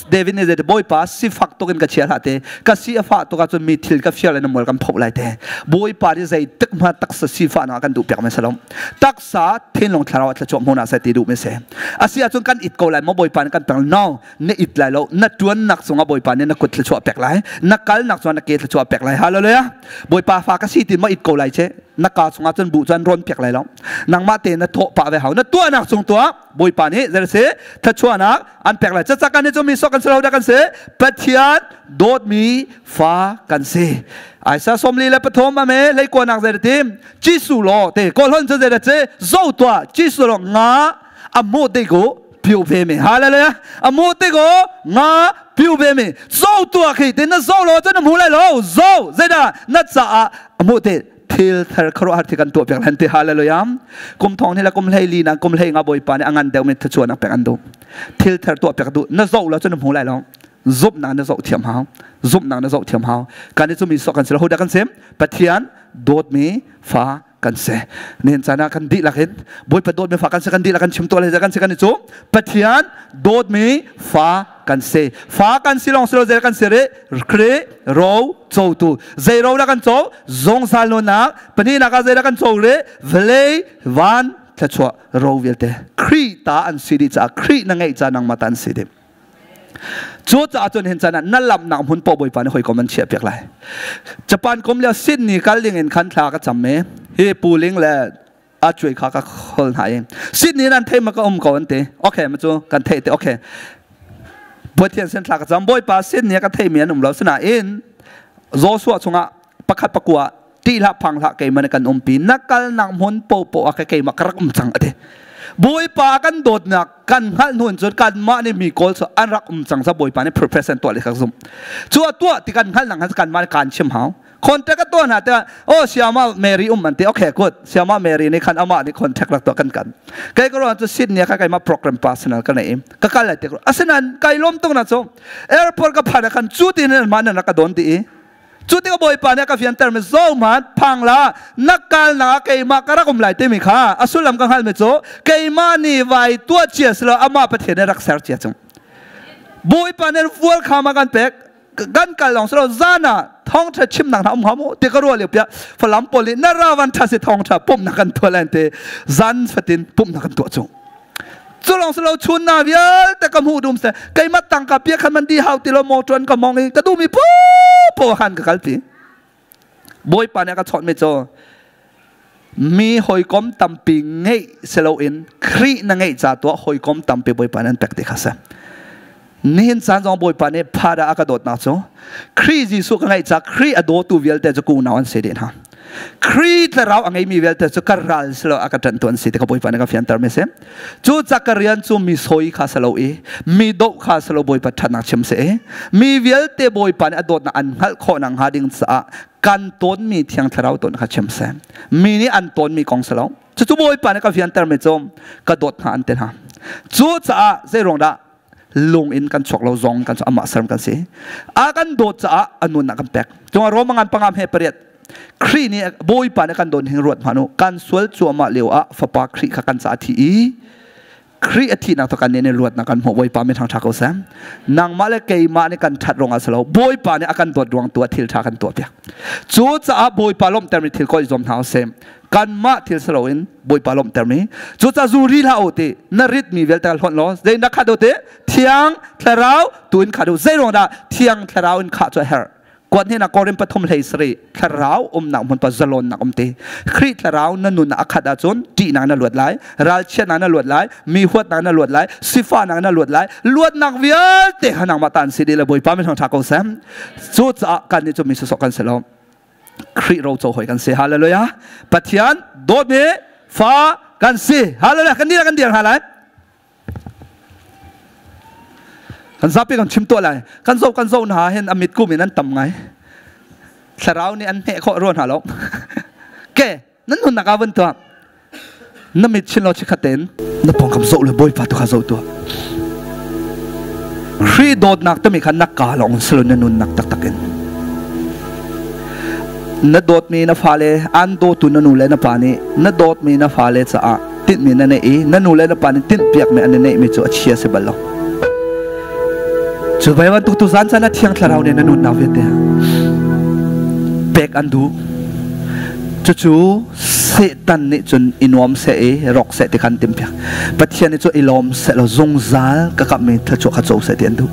David nih zei? Bawipa, sifak tuk in ka chia hlah te. Ka si a fah tuk ahcun mi thil ka fial in mual kan phoh lai te. Bawipa nih zei tik hma taksa sifah nak kan duh piak mi si lo. Taksa, thinlung, thlarau a thluachuah hmun ah sai ti duh mi si. Asi ahcun kan it ko lai maw? Bawipa nih kan pek? No, na it lai lo. Na tuan nak cungah Bawipa nih na kut thluachuah pek lai, na kal nak cungah na ke thluachuah pek lai. Hallelujah. Bawipa fa ka si ti ma it ko lai che? Na ka chungah cun bu cun rawn piak lai lo. Nangmah te na thawh pah ve hau. Na tuahnak cung tuah Bawipa nih zei si thluachuahnak an pek lai. Caca kan ni cu mi sok kan si lo dah kan si? Pathian dawtmi fa kan si. Aisa 43 ame leikuanak zei tim Jesuh lo te kawlhon cu zei ce zo tua Jesuh lo nga amu te ko piu ve me. Hallelujah. Amu te ko nga piu ve me zo tua khi te na zo lo cu na hmu lai lo. Zo zeida na caah amu te thil thar khuaruahhar thi kan tuah piak lan ti. Hallelujah. Kum thong ni la kum hlei li na kum hlei nga Bawipa nih a ngan deuh mi thuchuan pek an duh, thil thar tuah piak duh. Na zo lo cu na hmu lai lo. Zumhnak na zoh thiam hau. Zumhnak na zoh thiam hau. Kan i cu mi sok kan si lo. Hodah kan sim? Pathian dawtmi fa kan si. Nihin caan ah kan dihlak in Bawipa dawtmi fa kan si, kan dihlak kan chim tuah le kan si kan i cu Pathian dawtmi fa kan si. Fa kan si lawng si lo zei kan si rih? Khrih ro cotu. Zei ro dah kan co? Zungzal nunnak. Pahnihnak ah zei dah kan co rih? Vawlei van thluachuah ro vialte. Khrih ta an si dih caah Khrih na ngeih caah nangmah ta an si dih. Cucaah cun hin chan ah na lamnak hmun paoh Bawipa nih hawikom an chiah piak lai. Japan kum lio Sydney kal ding in khan thla ka cam i hi puling le a cuai kha ka khol hna i Sydney nan thei ma ka um ko an ti. Okay ma cu kan theih te okay. Pathian sin thla ka cam Bawipa Sydney ka thei mi an um lo sinain Joshua chungah pakhat pakua ṭih hlah phang hlah keimah nih kan umpi na kalnak hmun popoh ah keimah ka rak um cang ati Bawipa kan dawtnak kan hngalh hnu cun kanmah nih mi kawl cu an rak um cang sa Bawipa nih profession tuah le ka zum cu a tuah ti kan hngalh nang kanmah nih kan chim hau contact ka tuah hna tiah oh siama Mary um an ti okay good siama Mary nih khan amah nih contact rak tuah kan kan kei ka ruang cu Sydney ka keimah program personal ka nei ka kal lai ti asinain kai lawm tuk na cu airport ka phan khan cu tin mah nan rak ka don ti i Cu tikah Bawipa nih a ka fianter mi zohhmanh phang la na kalnak ah keimah ka rak um lai timi kha a sullam ka hngalhmi cu keimah nih vai tuah cia si lo amah Pathian nih rak ser cia cung. Bawipa nih vual kha ma kan pek kan kal lawng si lo zan ah thawngṭha chimnak hna um hnga mu ti ka ruah lio piah Falam pawl nih na ra van ṭha si thawngṭha pumhnak kan tuah lai te zan fatin pumhnak kan tuah cung. Cu lawng si lo chun na vialte ka hmuh dum se keimah tangka pia khan man di hau ti lo motor an ka mong i ka duhmi popo khan ka kalpi. Bawipa nih a ka chawnh mi cu mi hawikom tampi ngeih si loin Khrih na ngeih ca tuah hawikom tampi Bawipa nih an pek ti kha si. Nihin caan zong Bawipa nih phada a ka dawtnak cu Khrih Jesuh ka ngeih ca Khrih a dawtu vialte cu ka unau an si dih hna. Khrih thlarau a ngeimi vialte cu ka ral si lo a ka ṭanhtu an si ti ka Bawipa nih ka fianter mi si. Cu ca ka rian cu mi sawi kha si lo i mi doh kha si lo Bawipa ṭhatnak chim si i mi vialte Bawipa nih a dawtnak an hngalh khawh nakhnga ding caah kan tawnmi Thiang Thlarau tawn kha chim si. Mi nih an tawnmi kong si lo. Cucu Bawipa nih ka fianter mi cu ka dawt hna an ti hna. Cu caah zei ruang dah lung in kan chuak lo zong kan amah serm kan si a kan dawt caah a nun a kan pek cungah Roma ngan pangam he pariat Khrih nih Bawipa nih kan don hing ruat hmanh u kan sual cuahmah lio ah fapa Khrih kha kan caah thi i Khrih a thihnak to kan nih luatnak kan hmuh Bawipa mi thangṭha ko sam nangmah le keimah nih kan ṭhat ruangah si lo Bawipa nih a kan dawt ruang tu ah thil ṭha kan tuah piak cu caah Bawipa lawmhter mi thil kawi zuam hna usih kanmah thil si loin Bawipa lawmhter mi cucaah zu ri hlah u ti na rit mi vialte hlonh law zei na khat u ti Thiang Thlarau tu in khat u zei ruang dah Thiang Thlarau in khah cu a herh kuat hnih nak Korin pathum hlei sarih thlarau umnak hmun pa zalonnak um ti Khrih thlarau na nun ah a khat ahcun ṭihnak na luat lai ralchiatnak na luat lai mi huatnak na luat lai sifahnak na luat lai luatnak vialte kha nangmah ta an si dih le Bawipa min ṭha ko sem cucaah kan nih cu mi sawsawh kan si lo Khrih roco hoi kan si hallelujah Pathian dawtmi fa kan si hallelujah kan dir kan dir hna lai kan zapi kan chim tuah lai kan zo kan zo hna hin a mit kum in an tam ngai thlarau nih an hmeh khawh rua hna lo ke nan hun nak ah vun tuah na mit chin lo chikhat tein na pawngkam zoh le bawipa tu kha zoh tuah Khrih dawtnak timi kha na ka lawng si lo na nunnak taktak in na dawtmi na fale an dawtu na nu le na pa nih na dawtmi na fale caah tinhmi na neih i na nu le na pa nih tinhpiakmi an i neihmi cu a chia si bal lo cu vai bantuk tu zan caan ah thiang thlarau nih na nunnak vialte pek an duh cucu Satan nih cun i nuam seh i rawk seh ti khan timpiak. Pathian nih cun i lawm seh law zungzal ka kamhmi thluachuah kha co seh ti an duh.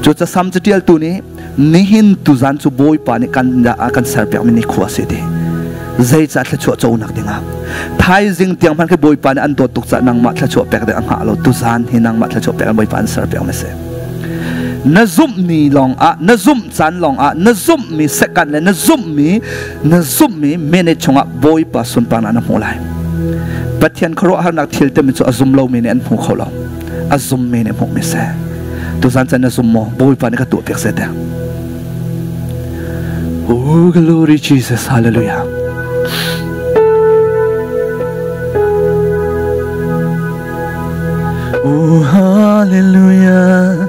Cu casam catialtu nih nihin tuzan cu Bawipa nih kan kan serpiakmi nikhua a si ti. Zeicah thluachuah conak dingah thaizing tiang hmanh khi Bawipa nih an dawt tuk caah nangmah thluachuah pek ding a hngah lo tuzan hi nangmah thluachuah pek Bawipa an serpiakmi a si. Na zumhmi lawngah na zumh caan lawngah na zumhmi second le na zumhmi na zumhmi minute chungah Bawipa sunparnak na hmuh lai. Pathian khuaruahharnak thil timi cu a zum lomi nih an hmu kho lo. A zummi nih hmuhmi si. Tuzan caan na zum maw? Bawipa nih ka tuah piak seh te. Oh, glory Jesus, hallelujah. Oh, hallelujah.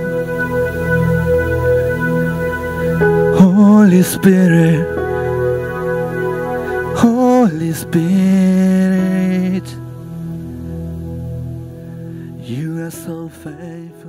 Holy Spirit, Holy Spirit, you are so faithful.